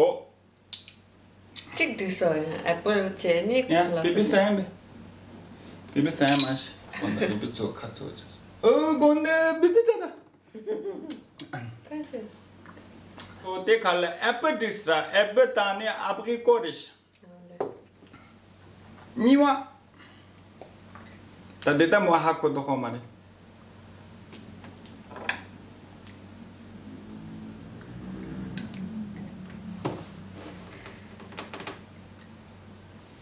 གཅིག་འགྲིག་སོང་། ཡང་ཨེ་པལ་བྱས་ནས་ཡང་ལ་བི་བི་སོ་ས་ཡང་བི་བི་ས་ཡང་མ་ཤི། དགོང་དག་བི་བི་ཚོ་ཁ་ཚོ་ཅི་ཨོ་དགོང་དག་བི་བི་ད་ད། ཁ་ཆེ། ཨོ་དེ་ག་ལ་ཨེ་པལ་འགྲིག་ས་ར། ཨེ་པལ་དང་ནི་ཨ་པི་རི་ཀོ་རེད་ཤི། གཉིས་པ། ད་འདི་ལྟ་མོ་ཧ་གོ་དོ་ཧོ་མ་རེད།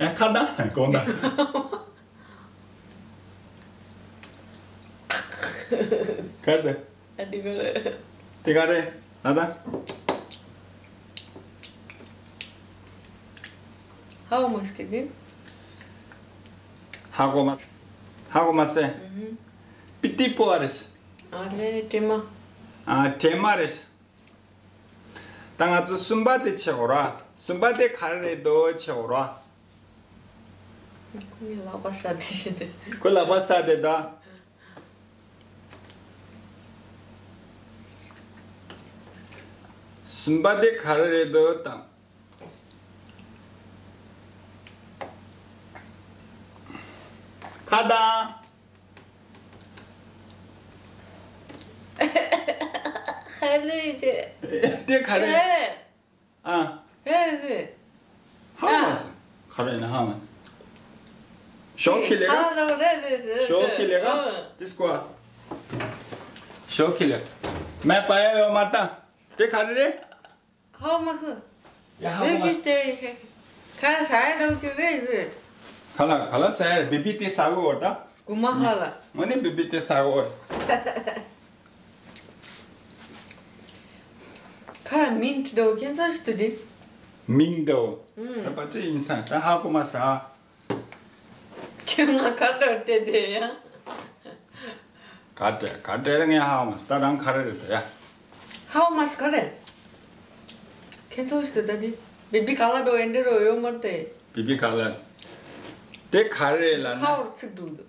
ཨ་ཁ་ད་གོང་ད། ཁ་ད། ཨ་དེ་ག་རེད། དེ་ག་རེད་ན་ད། ཧ་གོ་མ་སྐྱེ་དེ། ཧ་གོ་མ། ཧ་གོ་མ་སེ། ཨུ་ཧུ། པི་ཏི་པོ་ཨ་རེད། ཨ་ལེ་དྲི་མ། ཨ་དྲི་མ་རེད། ད་ང་ཚོ་གསུམ་པ་དེ་བྱེད་འོ་ར། གསུམ་པ་དེ་ག་རེ་རེད་འདུག་བྱེད་འོ་ར། ཁོ་ངའི་ལག་པ་ཟ་དེ་བྱེད་དེ། ཁོ་ལག་པ་ཟ་དེ་ད། གསུམ་པ་དེ་ག་རེ་རེད་འདུག་དང་། ཁ་དང་། ཧེ་ལེ་དེ། དེ་ག་རེ། ཧེ། ཨ། ཧེ་ལེ། ཧ་མ་སི། ག་རེ་ན་ཧ་མ། ཞོག་ཁི་ལེ་ག་ཧ་ལོ་རེ་རེ་རེ། ཞོག་ཁི་ལེ་ག་ཨ། དིས་ཀོ་ཨ། ཞོག་ཁི་ལེ། མེ་པ་ཡ་ཡོ་མ་ཏ། དེ་ག་རེ་རེད། ཧ་མ་ཧུ། ཡ་ཧ་མ། ཁ་ས་ཡ་འགྲོ་གི་རེད་ཟེར། ཁ་ལ་ཁ་ལ་ས་ཡ་བི་བི་ཏི་ས་གོ་འོ་ད། གུ་མ་ཧ་ལ། ངོ་ནི་བི་བི་ཏི་ས་གོ་འོ། ཁ་མིན་འགྲོ་ཁྱེད་ཚོ་ཞིག་ཏུ་དེ། མིན་འགྲོ། ཨུམ། ད་པ་ཅི་ཡིན་ས་ད་ཧ་གོ་མ་ས། ཁྱོད་ང་ག་འདྲ་བལྟས་དེ་ཡ། ག་འདྲ་ག་འདྲ་ངས་ཧ་མ་སི་ད་རང་ག་རེ་རེད་ད་ཡ། ཧ་མ་སི་ག་རེ། ཁྱེད་ཚོ་ཞིག་ད་དེ་བི་བི་ཁ་ལ་འགྲོ་ཨེ་འདྲ་རོ་ཡོད་མར་དེ། བི་བི་ཁ་ལ། དེ་ག་རེ་ལ་ན། ཁ་འོར་ཚིག་འདུག་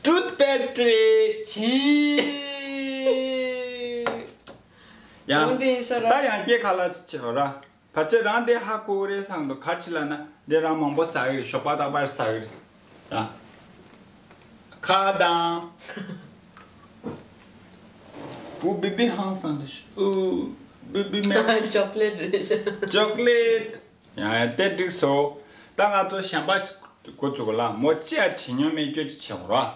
ཊུ་ཐ་པེ་སི་ཊི་རེད། ཆི། ཡང་། འོན་ཏེ་ཡིན་ས་ར། ད་ཡང་སྐྱེ་ཁ་ལ་ཆི་ཆི་ར། ཕལ་ཆེར་རང་དེ་ཧ་གོ་གི་རེད་བསམ་འདུག་ག་རེ་ལབ་ན་འདི་རང་མང་པོ་ཟ་གི་རེད། ཞོགས་པ་རྟག་པར་ཟ་གི་རེད། ཡ། ཁ་དང་། བུ་བི་བི་ཧང་སང་རེད། ཨུ། བི་བི་མེ། ཅོག་ལེ་ཊི་རེད། ཅོག་ལེ་ཊི། ཡ་ཡ་དེ་འགྲིག་སོང་། ད་ང་ཚོ་གཞན་པ་ཞིག་འགོ་བཙུགས་ལ་མོ་ཅི་ཡ་བྱེད་མྱོང་མེད་སྐྱོ་ཅིག་བྱེད་འོ་ར།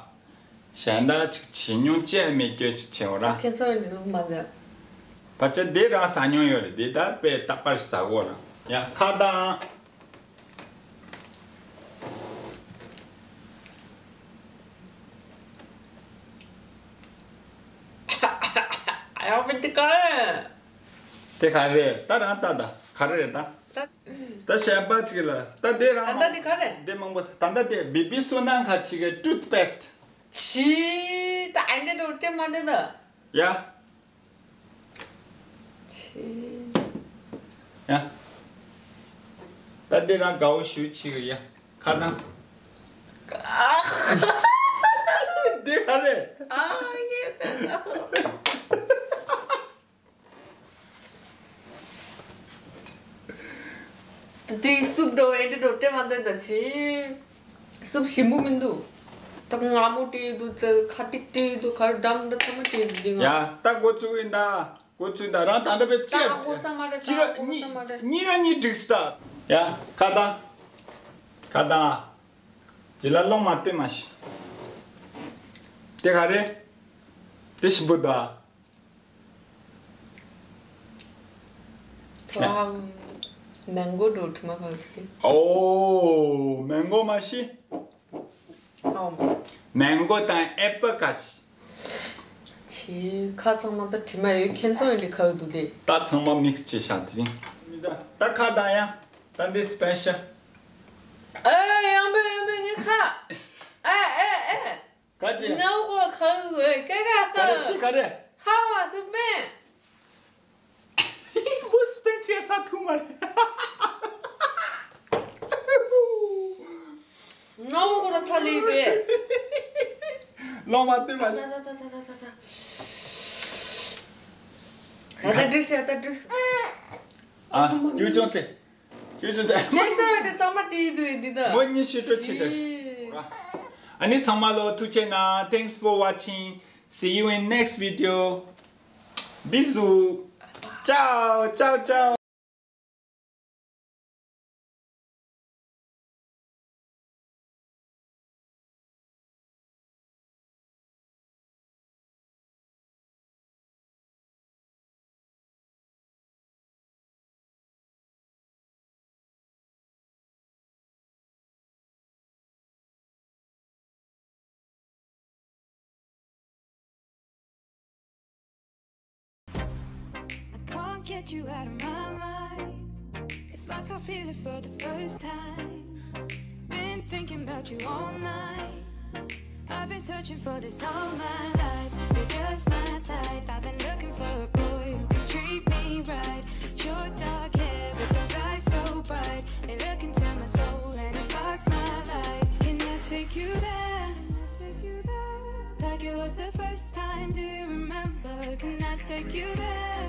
གཞན་དག་ཅིག་བྱེད་མྱོང་ཅི་ཡང་མེད་སྐྱོ་ཅིག་བྱེད་འོ་ར། ཁྱེད་ཚོ་ནི་མ་ཟ། ཕལ་ཆེར་འདི་རང་ཟ་མྱོང་ཡོད་རེད། འདི་ད་དཔེ་རྟག་པར་ཟ་གོ་ར། ཡ་ཁ་དང་། ཡག་པོ་འདི་ག་རེད། དེ་ག་རེད། ད་རང་ལྟ་ད་ག་རེ་རེད་ད། ད་ད་གཞན་པ་ཅིག་ལ་ད་དེ་རང་ད་ལྟ་དེ་ག་རེད། དེ་མང་པོ་ད་ལྟ་དེ་བི་བི་སོ་ནང་ཁ་ཅིག་གི་ཊུ་ཐི་པེ་སི་ཊི། ཆི། ད་ཨེ་འདྲ་འགྲོ་སྤྲད་མ་འདོད་ད། ཡ། ཆི། ཡ། ད་འདི་རང་དགའ་བོ་ཞུ་ཆི་གི་ཡ། ཁ་ནང་། ཨ། འདི་ག་རེད། ཨ་ངས་ད། ད་དེ་སུབ་འགྲོ་ཨེ་འདྲ་འགྲོ་སྤྲད་མ་འདོད་ད་ཆི། སུབ་ཞིམ་པོ་མི་འདུག་ད་མངར་མོ་སྤྲད་ཡོད་འདུག་ད་ཁ་ཏིག་སྤྲད་ཡོད་འདུག་ཁ་རུ་འགྲམ་འདྲ་ཚང་མ་སྤྲད་ཡོད་འདུག་ཡ། ད་འགོ་བཙུགས་ཡིན་ད། འགོ་བཙུགས་ད་རང་ད་ལྟ་བའི་ད་ཅི་ཨ་ཧོ་ས་མ་རེད། ཅི་ད་ར་ཨ་ཧོ་ས་མ་རེད། གཉིས་གཉིས་ར་གཉིས་འགྲིགས་ད། ཡ་ཁ་ད། ཁ་ད། ཅི་ལ་ལོང་མ་སྟོན་མ་ཤི། དེ་ག་རེད། དེ་ཞིམ་པོ་ད། ཐོག་མེང་གོ་འགྲོ་དྲི་མ་གང་ཐུག་གི། ཨོ་མེང་གོ་མ་ཤི། ཨོ། མེང་གོ་དང་ཨེ་པི་ལ་ཁ་ཤས། ཆི། ཁ་ཚང་མ་ད་དྲི་མ་ཡོད་ཁྱེད་ཚོ་ཡིན་དྲི་ཁ་ཡོད་འདུག་སྟེ། ད་ཚང་མ་མིག་སི་བྱས་བཞག་དེ་རིང་། མི་ད་ད་ཁ་ད་ཡ། ད་འདི་སི་པེ་ཤལ། ཨེ་ཡང་བེ་ཡང་བེ་ངའི་ཁ། ཨེ་ཨེ་ཨེ། ག་ཅི། ནའོ་གོ་ཁ་ཡོད་ཀེ་ག་ག་རེ་དེ་ག་རེ། ཧ་བ་ཧུ་མེ། བུ་སྤེན་ཆེ་ས་ཐུ་མ་རེད། ནའོ་གོ་ར་ཚ་ལི་རེད། ལོང་མ་ཏི་མ། ད་ད་ད་ད་ད་ད། ད་ད་འགྲིག་སེ་ད་འགྲིག་སེ། ཨ་ཡུ་ཅོང་སེ། ཡུ་ཅོང་སེ། ཁྱེད་ཚོ་འདི་ཚང་མ་དེ་འདུག་འདི་ད། མོ་གཉིས་ཤི་སྤྲོད་ཆེ་ད། ཨ་ནི་ཚང་མ་ལོ་ཐུགས་ཆེ་གནང་། Thanks for watching. See you in next video. Bisous. Ciao, ciao, ciao. I can't get you out of my mind. It's like I feel it for the first time. Been thinking about you all night. I've been searching for this all my life. You're just my type. I've been looking for a boy who can treat me right. Your dark hair with those eyes so bright. They look into my soul and it sparks my light. Can I take you there? Like it was the first time. Do you remember? Can I take you there?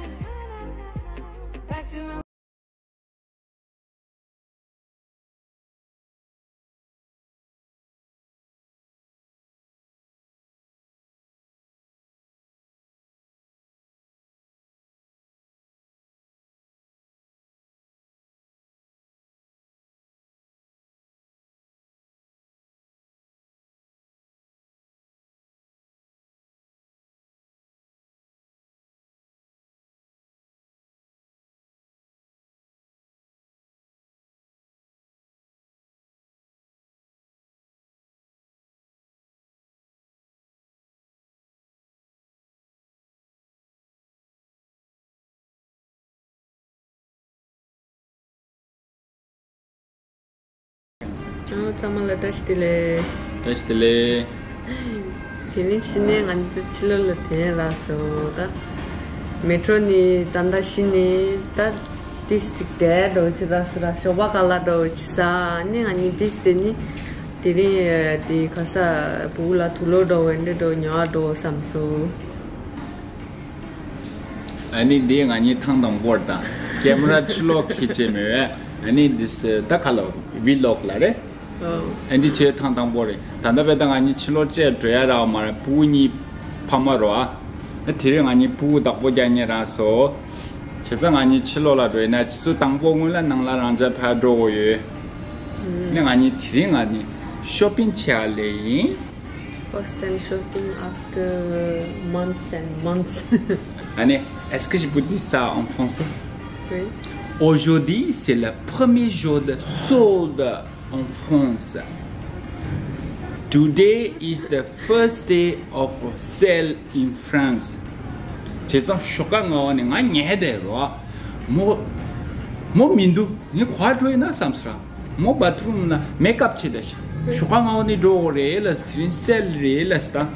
Back to ཨ་ཚང་མ་ལ་བཀྲ་ཤིས་བདེ་ལེགས། བཀྲ་ཤིས་བདེ་ལེགས། དེ་རིང་ཕྱི་ནས་ང་ཚོ་ཕྱི་ལོགས་ལ་དེ་ལ་སོ་ད། མེ་ཊྲོ་ནས་ད་ལྟ་ཕྱི་ནས་ད་ཏིས་ཅིག་དེ་འགྲོ་ཅི་ད་སོ་ད་ཞོགས་པ་ཁ་ལག་འགྲོ་ཅི་ས་ནི་ང་གཉིས་ཏིས་དེ་ནི་དེ་རིང་དེ་ག་ས་བུ་ལ་དུག་ལོག་འགྲོ་འོན་ཏེ་འགྲོ་ཉོ་འགྲོ་བསམ་སོ། ཨ་ནི་འདི་ང་གཉིས་ཐེངས་དང་པོར་དང་ཀེ་མ་ར་ཕྱི་ལོགས་ཁྱེར་བྱས་མེད་པས། ཨ་ནི་འདི་ད་ག་ལ་ཝི་ལོག་ལ་རེད། ཨ་འདི་ཆོས་ཐེངས་དང་པོ་རེད། ད་ལྟ་བས་ད་ང་གཉིས་ཕྱི་ལོགས་བཅས་འགྲོ་ཡ་རག་མ་རེད། ཕྲུ་གུ་གཉིས་ཕ་མ་རོ་ཨ། དེ་རིང་ང་གཉིས་ཕྲུ་གུ་བདག་པོ་རྒྱག་ཉེ་རག་སོ། བྱས་ཙང་ང་གཉིས་ཕྱི་ལོགས་ལ་འགྲོ་ཡིན་ན་ཆུ་ཚོད་དང་པོ་སྔོན་ལ་ནང་ལ་རང་འཇགས་ཕར་འགྲོ་དགོས་ཡོད། ནི་ང་གཉིས་དེ་རིང་ང་གཉིས་ཤོ་པིང་བྱེད་ཡ་ལས་ཡིན། First time shopping after months and months. Allez, est-ce que je peux dire ça en français? Oui. Aujourd'hui, c'est le premier jour de solde en France. Today is the first day of sale in France. བྱས་ཙང་ཞོགས་ཀ་སྔ་བ་ནས་ང་ཉལ་བསྡད་རོ། མོ་མོ་མི་འདུག་ངས་ག་པར་འགྲོ་ཡིན་ན་བསམ་ཟེར། མོ་བ་ཐི་རུམ་ལ་མེག་ཨབ་བྱས་བསྡད་ཤག་ཞོགས་ཀ་སྔ་བ་ནས་འགྲོ་དགོས་རེད་ལབ་ཟེར། དེ་རིང་སེལ་རེད་ལབ་ཟེར་ད།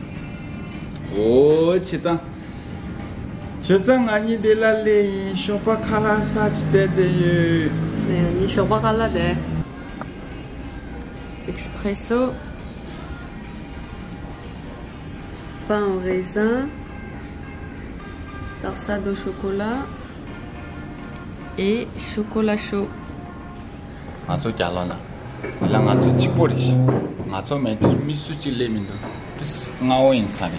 འོ་བྱས་ཙང་། བྱས་ཙང་ང་གཉིས་འདི་ལ་སླེབས་ཡིན། ཞོགས་པ་ཁ་ལག་ཟ་ཅིག་བསྡད་བསྡད་ཡོད། ནས་ཞོགས་པ་ཁ་ལག་དེ། Espresso, pain au raisin, torsade au chocolat et chocolat chaud. ང་ཚོ་རྒྱ་ལོ་ན། ལ་ང་ཚོ་གཅིག་པོ་རེད་ཤག་ང་ཚོ་མེད་དུས་མི་སུ་གཅིག་སླེབས་མི་འདུག་དེ་སྔ་བོ་ཡིན་ས་རེད།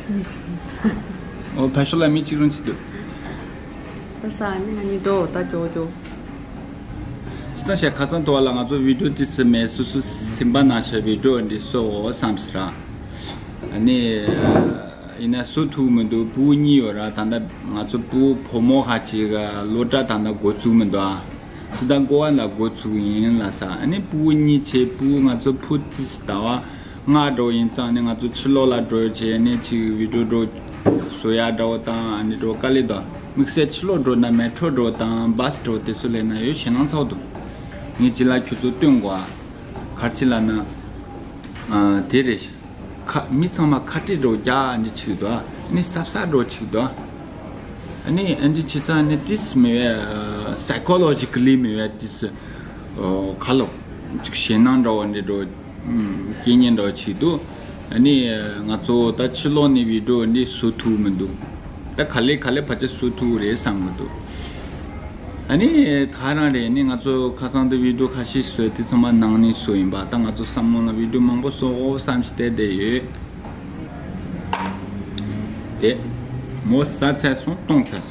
འོ་བྷ་ཤོ་ལ་མི་གཅིག་རང་ཅིག་འདུག་ད་ས་ནི་ང་གཉིས་འགྲོ་ད་ཀྱོག་ཀྱོག་ཅི་ལྟར་བྱས་ཁ་སང་དུ་བ་ལ་ང་ཚོ་བི་ཌིའོ་ཏི་སི་མེད་སུ་སུ་སིམ་པ་ན་ཤ་བི་ཌིའོ་འདི་སོ་འོ་བསམ་ཟེར་ར། ཨ་ནི། ཡིན་ན་བཟོ་ཐུབ་མི་འདུག་བུ་གཉིས་ཡོད་ར། ད་ལྟ་ང་ཚོ་བུ་བུ་མོ་ཁ་ཅིག་ག་སློབ་གྲྭ་ད་ལྟ་འགོ་བཙུགས་མི་འདུག་ཨ། ཅི་ད་འགོ་བ་ལ་འགོ་བཙུགས་ཡིན་ལ་ས། ཨ་ནི་བུ་གཉིས་བྱས་བུ་ང་ཚོ་བུ་ཏི་སི་ཟླ་བ་ལྔ་འགྲོ་ཡིན་ཙང་ནི་ང་ཚོ་ཕྱི་ལོགས་ལ་འགྲོ་བྱས་ནི་ཅིག་བི་ཌིའོ་འགྲོ་བཟོ་ཡ་འདྲ་བོ་དང་ཨ་ནི་འགྲོ་དཀའ་ལས་འདུག་དམིགས་བསལ་ཕྱི་ལོགས་འགྲོ་ན་མེ་ཊོ་འགྲོ་དང་བྷ་སི་འགྲོ་དེ་ཚོ་ལས་ན་ཡོད་ཞེད་སྣང་ཚ་བོ་འདུག་ངས་ཅི་ལ་ཁྱོད་ཚོ་སྟོན་དགོས་ཨ། གར་ཅི་ལ་ན། ཨ། དེ་རེད། ཁ་མི་ཚང་མ་ཁ་ཏྲི་འགྲོ་རྒྱ་ནི་ཆིག་དོ། ནི་སབ་སབ་འགྲོ་ཆིག་དོ། ནི་ཨ་འདི་ཆི་ཚང་ནི་ཏིས་མི་བས་སའི་ཀོ་ལོ་ཇི་ཀ་ལི་མི་བས་ཏིས་ཁ་ལོ་ཅིག་ཞེད་སྣང་འདྲ་བ་འདི་འགྲོ་སྐྱེ་ཉེན་འདྲ་བ་ཆིག་དོ། ནི་ང་ཚོ་ད་ཕྱི་ལོགས་ནི་བི་ཌིའོ་འདི་བཟོ་ཐུབ་མི་འདུག་ད་ག་ལེ་ག་ལེ་ཕལ་ཆེར་བཟོ་ཐུབ་རེད་བསམ་གི་འདུག་ཨ་ནི་ད་རང་རེད། ནི་ང་ཚོ་ཁ་སང་དུ་བི་ཌིའོ་ཁ་ཤས་བཟོས་དེ་ཚང་མ་ནང་ནས་བཟོས་ཡིན་པ། ད་ང་ཚོ་བསམ་བློ་ལ་བི་ཌིའོ་མང་པོ་བཟོ་དགོས་བསམ་ཞིག་བལྟས་བསྡད་ཡོད། དེ་མོ་ཟ་ཚར་སོང་། བཏུང་ཚར་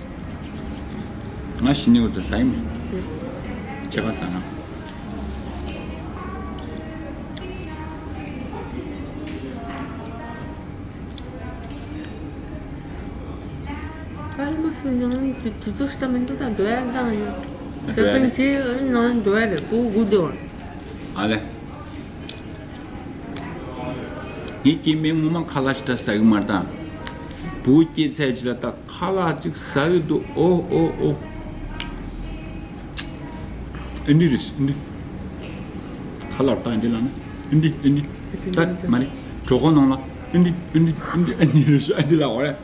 སོང་། ང་ཞི་ནི་འུ་ཚོ་ཟ་ཡི་མེད། ཁྱེད་ཀ་ཟ་ན། ཀརྨ་སུ་ནང་ནས་དུས་ཚོད་ཤི་ད་མི་འདུག་ད་འགྲོ་ཡ་འདང་ཡོད། འགྲོ་ཡ་རེད། ཁྱེད་ཀྱིས་ནང་འགྲོ་ཡ་རེད། བུ་སྒུག་བསྡད་ཡོད། ཨ་ལེ། ངའི་སྐྱེ་དམན་ངོ་མ་ཁ་ལག་ཞིག་ད་ཟ་གི་མ་རེད་ད། བུ་སྐྱེས་ཚད་ཅིག་ལ་ད་ཁ་ལག་ཅིག་ཟ་གི་འདུག་ཨོ་ཨོ་ཨོ། ཨ་འདི་རེད་ཨ་འདི། ཁ་ལག་ད་ཨ་འདི་ལ་ན་ཨ་འདི་ཨ་འདི། ད་མ་རེད། གྲོད་ཁོག་ནང་ལ་ཨ་འདི་ཨ་འདི་ཨ་འདི་ཨ་འདི་རེད་ཨ་འདི་ལ་འོ་རེད།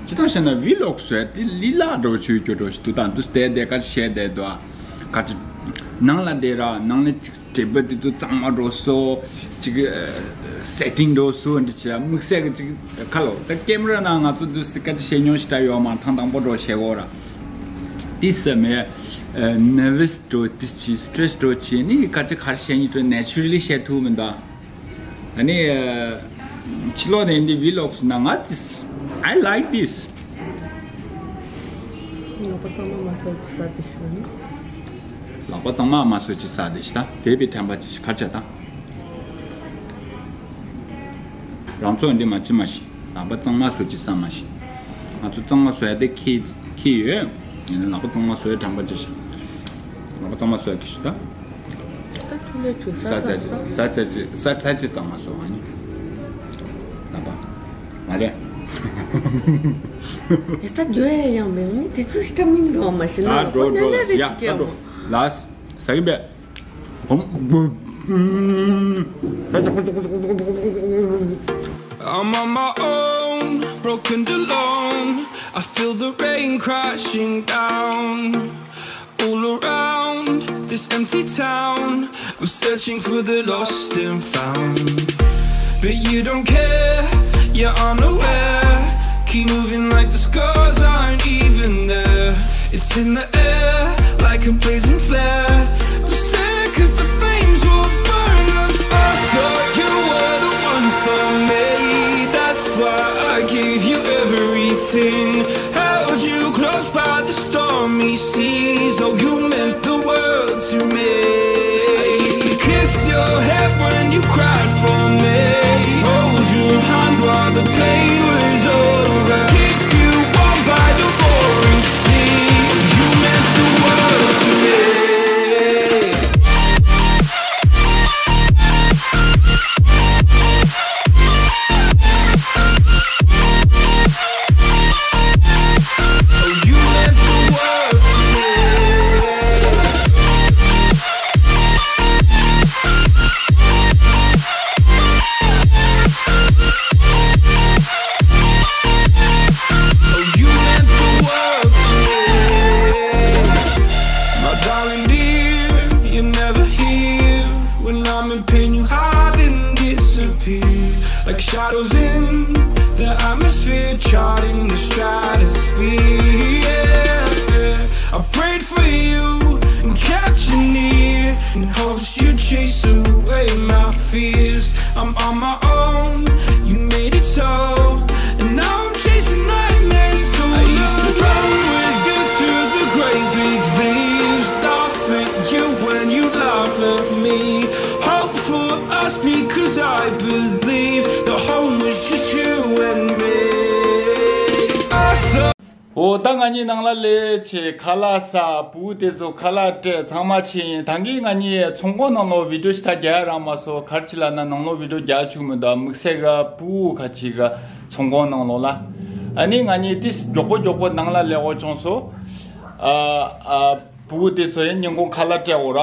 ཅི་ཐང་བཤད་ན་བི་ལོག་བཟོས་དེ་ལི་ལ་འགྲོ་ཆུ་རྒྱུ་འགྲོ་ཞིག་ཏུ་དང་དུ་བལྟས་བསྡད་ཀ་བཤད་བསྡད་དོ། ཨ་ཁ་ཅིག་ནང་ལ་བསྡད་ར་ནང་ལ་ཅིག་དྲེག་པ་དེ་དུ་གཙང་མ་འགྲོ་སོ། ཅིག་སེ་ཊིང་འགྲོ་སོ་འདི་བྱས་དམིགས་བསལ་གི་ཅིག་ཁ་ལོ་ད་ཀེམ་ར་ནང་ང་ཚོ་དུ་སི་ཀ་ཅིག་བཤད་མྱོང་ཞིག་ད་ཡོད་མ་ཐང་དང་པོ་འགྲོ་བཤད་གོ་ར། དེ་སེ་མེ་ནར་བི་སི་འགྲོ་དེ་ཅིག་སི་ཊེ་རེ་སི་འགྲོ་བྱས་ནི་ཀ་ཅིག་གར་བཤད་ཉི་འགྲོ་ནེ་ཆུ་ར་ལི་བཤད་ཐུབ་མི་འདུག་ཨ་ནི། ཕྱི་ལོགས་ནས་འདི་བི་ལོག་སུ་ན་ང་ཏིས། I like this. ལག་པ་གཙང་མ་མ་བཟོ་ཅི་ཟ་དེ་ཤི་ནི། ལག་པ་གཙང་མ་མ་བཟོ་ཅི་ཟ་དེ་ཤི་ད་དེ་བི་ཐན་པ་ཅི་ཤི་ཁ་ཆ་ད། རང་ཚོ་འདི་མ་ཅི་མ་ཤི། ལག་པ་གཙང་མ་བཟོ་ཅི་ཟ་མ་ཤི། ང་ཚོ་གཙང་མ་བཟོ་ཡ་དེ་ཁི་ཁི་ཡོད། ཡིན་ན་ལག་པ་གཙང་མ་བཟོ་ཡ་ཐན་པ་ཅི་ཤི། ལག་པ་གཙང་མ་བཟོ་ཡ་ཁི་ཤི་ད། ད་ཐུག་ལེ་ཐུག་ས་ས་ཚ་ས་ཅི་ས་ས་ས་ས་ས་ཅི་གཙང་མ་སོང་ཨ་ནི། ལག་པ། མ་རེད། ཡ་ད་འགྲོ་ཡ་ཡང་མེད་ནི་དེ་ཚོ་ཤི་ཀྲ་མིང་དུ་མ་ཤི་ན་ད་འགྲོ་འགྲོ་ཡ་ད་འགྲོ་ལ་ས་གི་བས། ཧོམ་བུ། ད་ཅག་པོ་ཅག་པོ་ཅག་པོ་ཅག་པོ་ཅག་པོ་ཅག་པོ། I'm on my own, broken alone. I feel the rain crashing down. All around this empty town, I'm searching for the lost and found. But you don't care, you're unaware. Keep moving like the scars aren't even there. It's in the air, like a blazing flare. Don't stare, 'cause the flames will burn us. I thought you were the one for me. That's why I gave you everything. Held you close by the stormy seas. Oh, you meant the world to me. I used to kiss your head when you cried for me. Hold your hand while the pain was over. Keep you warm by the roaring sea. Oh, you meant the world to me. When I'm in pain, you hide and disappear like shadows in the atmosphere, charting the stratosphere. Yeah. I prayed for you and kept you near in hopes you'd chase away my fears. I'm on my own, you made it so, and now I'm chasing nightmares. I used to run with you through the great big leaves, laugh at you when you laugh at me. Hope for us because I believe the home was just you and me. I thought འོ། ད་ང་གཉིས་ནང་ལ་ལས་བྱེད། ཁ་ལག་ཟ། བུ་དེ་ཚོ་ཁ་ལག་སྤྲད། ཚང་མ་བྱས་ཡིན། ད་གིན་ང་གཉིས་ཚོང་ཁང་ནང་ལོགས་བི་ཌིའོ་ཞིག་ད་རྒྱག་རག་མ་སོང་། ག་རེ་བྱས་ལབ་ན་ནང་ལོགས་བི་ཌིའོ་རྒྱག་བཅུག་མི་འདུག་དམིགས་བསལ་གྱི་བུ་ཁ་ཅིག་གི་ཚོང་ཁང་ནང་ལོགས་ལ། ཨ་ནི་ང་གཉིས་ཏིས་མགྱོགས་པོ་མགྱོགས་པོ་ནང་ལ་སླེབས་འོ་བྱུང་སོང་། ཨ་ཨ། བུ་དེ་ཚོ་ཡིན་ཉིན་གུང་ཁ་ལག་སྤྲད་འོ་ར།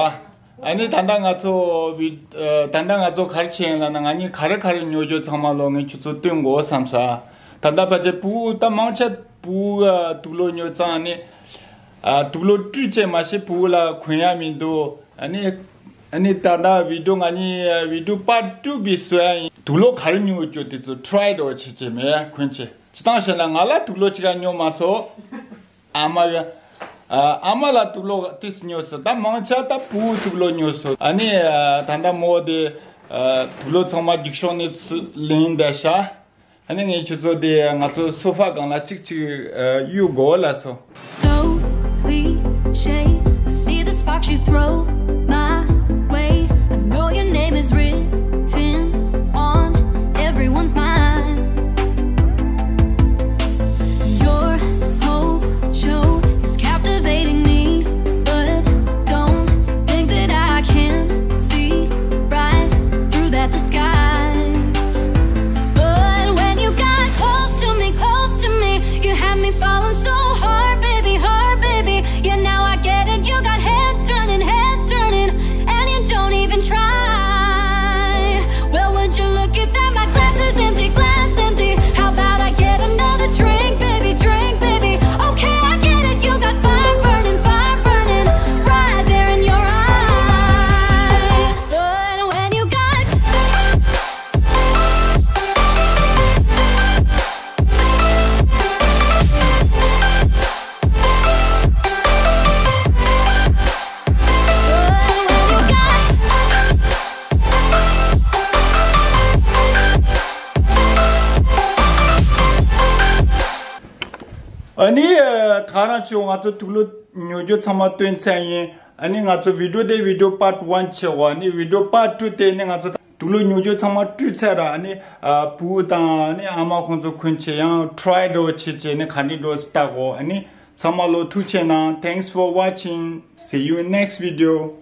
ཨ་ནི་ད་ལྟ་ང་ཚོ་བི་ཨ། ད་ལྟ་ང་ཚོ་ག་རེ་བྱས་ཡིན་ལབ་ན། ང་གཉིས་ག་རེ་ག་རེ་ཉོ་རྒྱུ་ཚང་མ་ལོ་ངས་ཁྱོད་ཚོ་སྟོན་དགོས་བསམ་ས། ད་ལྟ་ཕལ་ཆེར་བུ་ད་མང་ཆེ་བུ་ཨ། དུག་ལོག་ཉོ་ཙང་ཨ་ནི་ཨ། དུག་ལོག་བཀྲུས་བྱས་མ་ཤེས་བུ་ལ་གོན་ཡ་མི་འདུག་ཨ་ནི་ཨ་ནི་ད་ལྟ་བི་ཌིའོ་ང་གཉིས་བི་ཌིའོ་པར་ཊུ་བི་བཟོ་ཡ་ཡིན། དུག་ལོག་ག་རེ་ཉོ་རྒྱུ་དེ་ཚོ་ཊི་རའི་འདྲ་བྱེད་བྱས་མེད་གོན་བྱས། ཅི་སྟངས་བཤད་ན་ང་ལ་དུག་ལོག་ཅི་ག་ཉོ་མ་སོང་། ཨ་མ་གི་ཨ་ཨ་མ་ལ་དུག་ལོག་ཏིས་ཉོས་སོང་། ད་མང་ཆེ་ད་བུ་དུག་ལོག་ཉོས་སོང་། ཨ་ནི་ཨ་ད་ལྟ་མོ་དེ་ཨ་དུག་ལོག་ཚང་མ་རྒྱུག་ཤོག་ནས་ཚུ་ལེན་བསྡད་ཤག་ཨ་ནི་ངས་ཁྱོད་ཚོ་དེ་ང་ཚོ་སོ་ཕ་སྒང་ལ་གཅིག་གཅིག་ཨ་གཡུག་དགོས་ལབ་སོང་། So cliche, I see the sparks you throw my way. I know your name is written on everyone's mind. Your whole show is captivating me, but don't think that I can see right through that disguise. But when you got close to me, close to me, you had me falling so hard, baby, hard, baby. Yeah, now I get it, you got heads turning, heads turning, and you don't even try. Well, would you look at that? My glass is empty, glass empty. How about I get another drink, baby, drink, baby? Okay, I get it, you got fire burning, fire burning, right there in your eyes. So, and when you got ཨ་ནི་ཨ་ད་ག་རང་ཆེ་བོ་ང་ཚོ་དུག་ལོག་ཉོ་རྒྱུ་ཚང་མ་སྟོན་ཚར་ཡིན། ཨ་ནི་ང་ཚོ་བི་ཌིའོ་དེ་བི་ཌིའོ་པར་ཊི་ཝན་བྱེད་འོ། ཨ་ནི་བི་ཌིའོ་པར་ཊུ་དེ་ནི་ང་ཚོ་དུག་ལོག་ཉོ་རྒྱུ་ཚང་མ་བཀྲུས་ཚར་ར། ཨ་ནི་ཨ་བུ་དང་ཨ་ནི་ཨ་མ་ཁོང་ཚོ་གོན་བྱས་ཡང་ཊི་རའི་འདྲ་བོ་བྱེད་བྱས་ནི་ག་འདྲ་འགྲོ་ལྟ་གོ། ཨ་ནི་ཚང་མ་ལོ་ཐུགས་ཆེ་གནང་། Thanks for watching. See you in next video.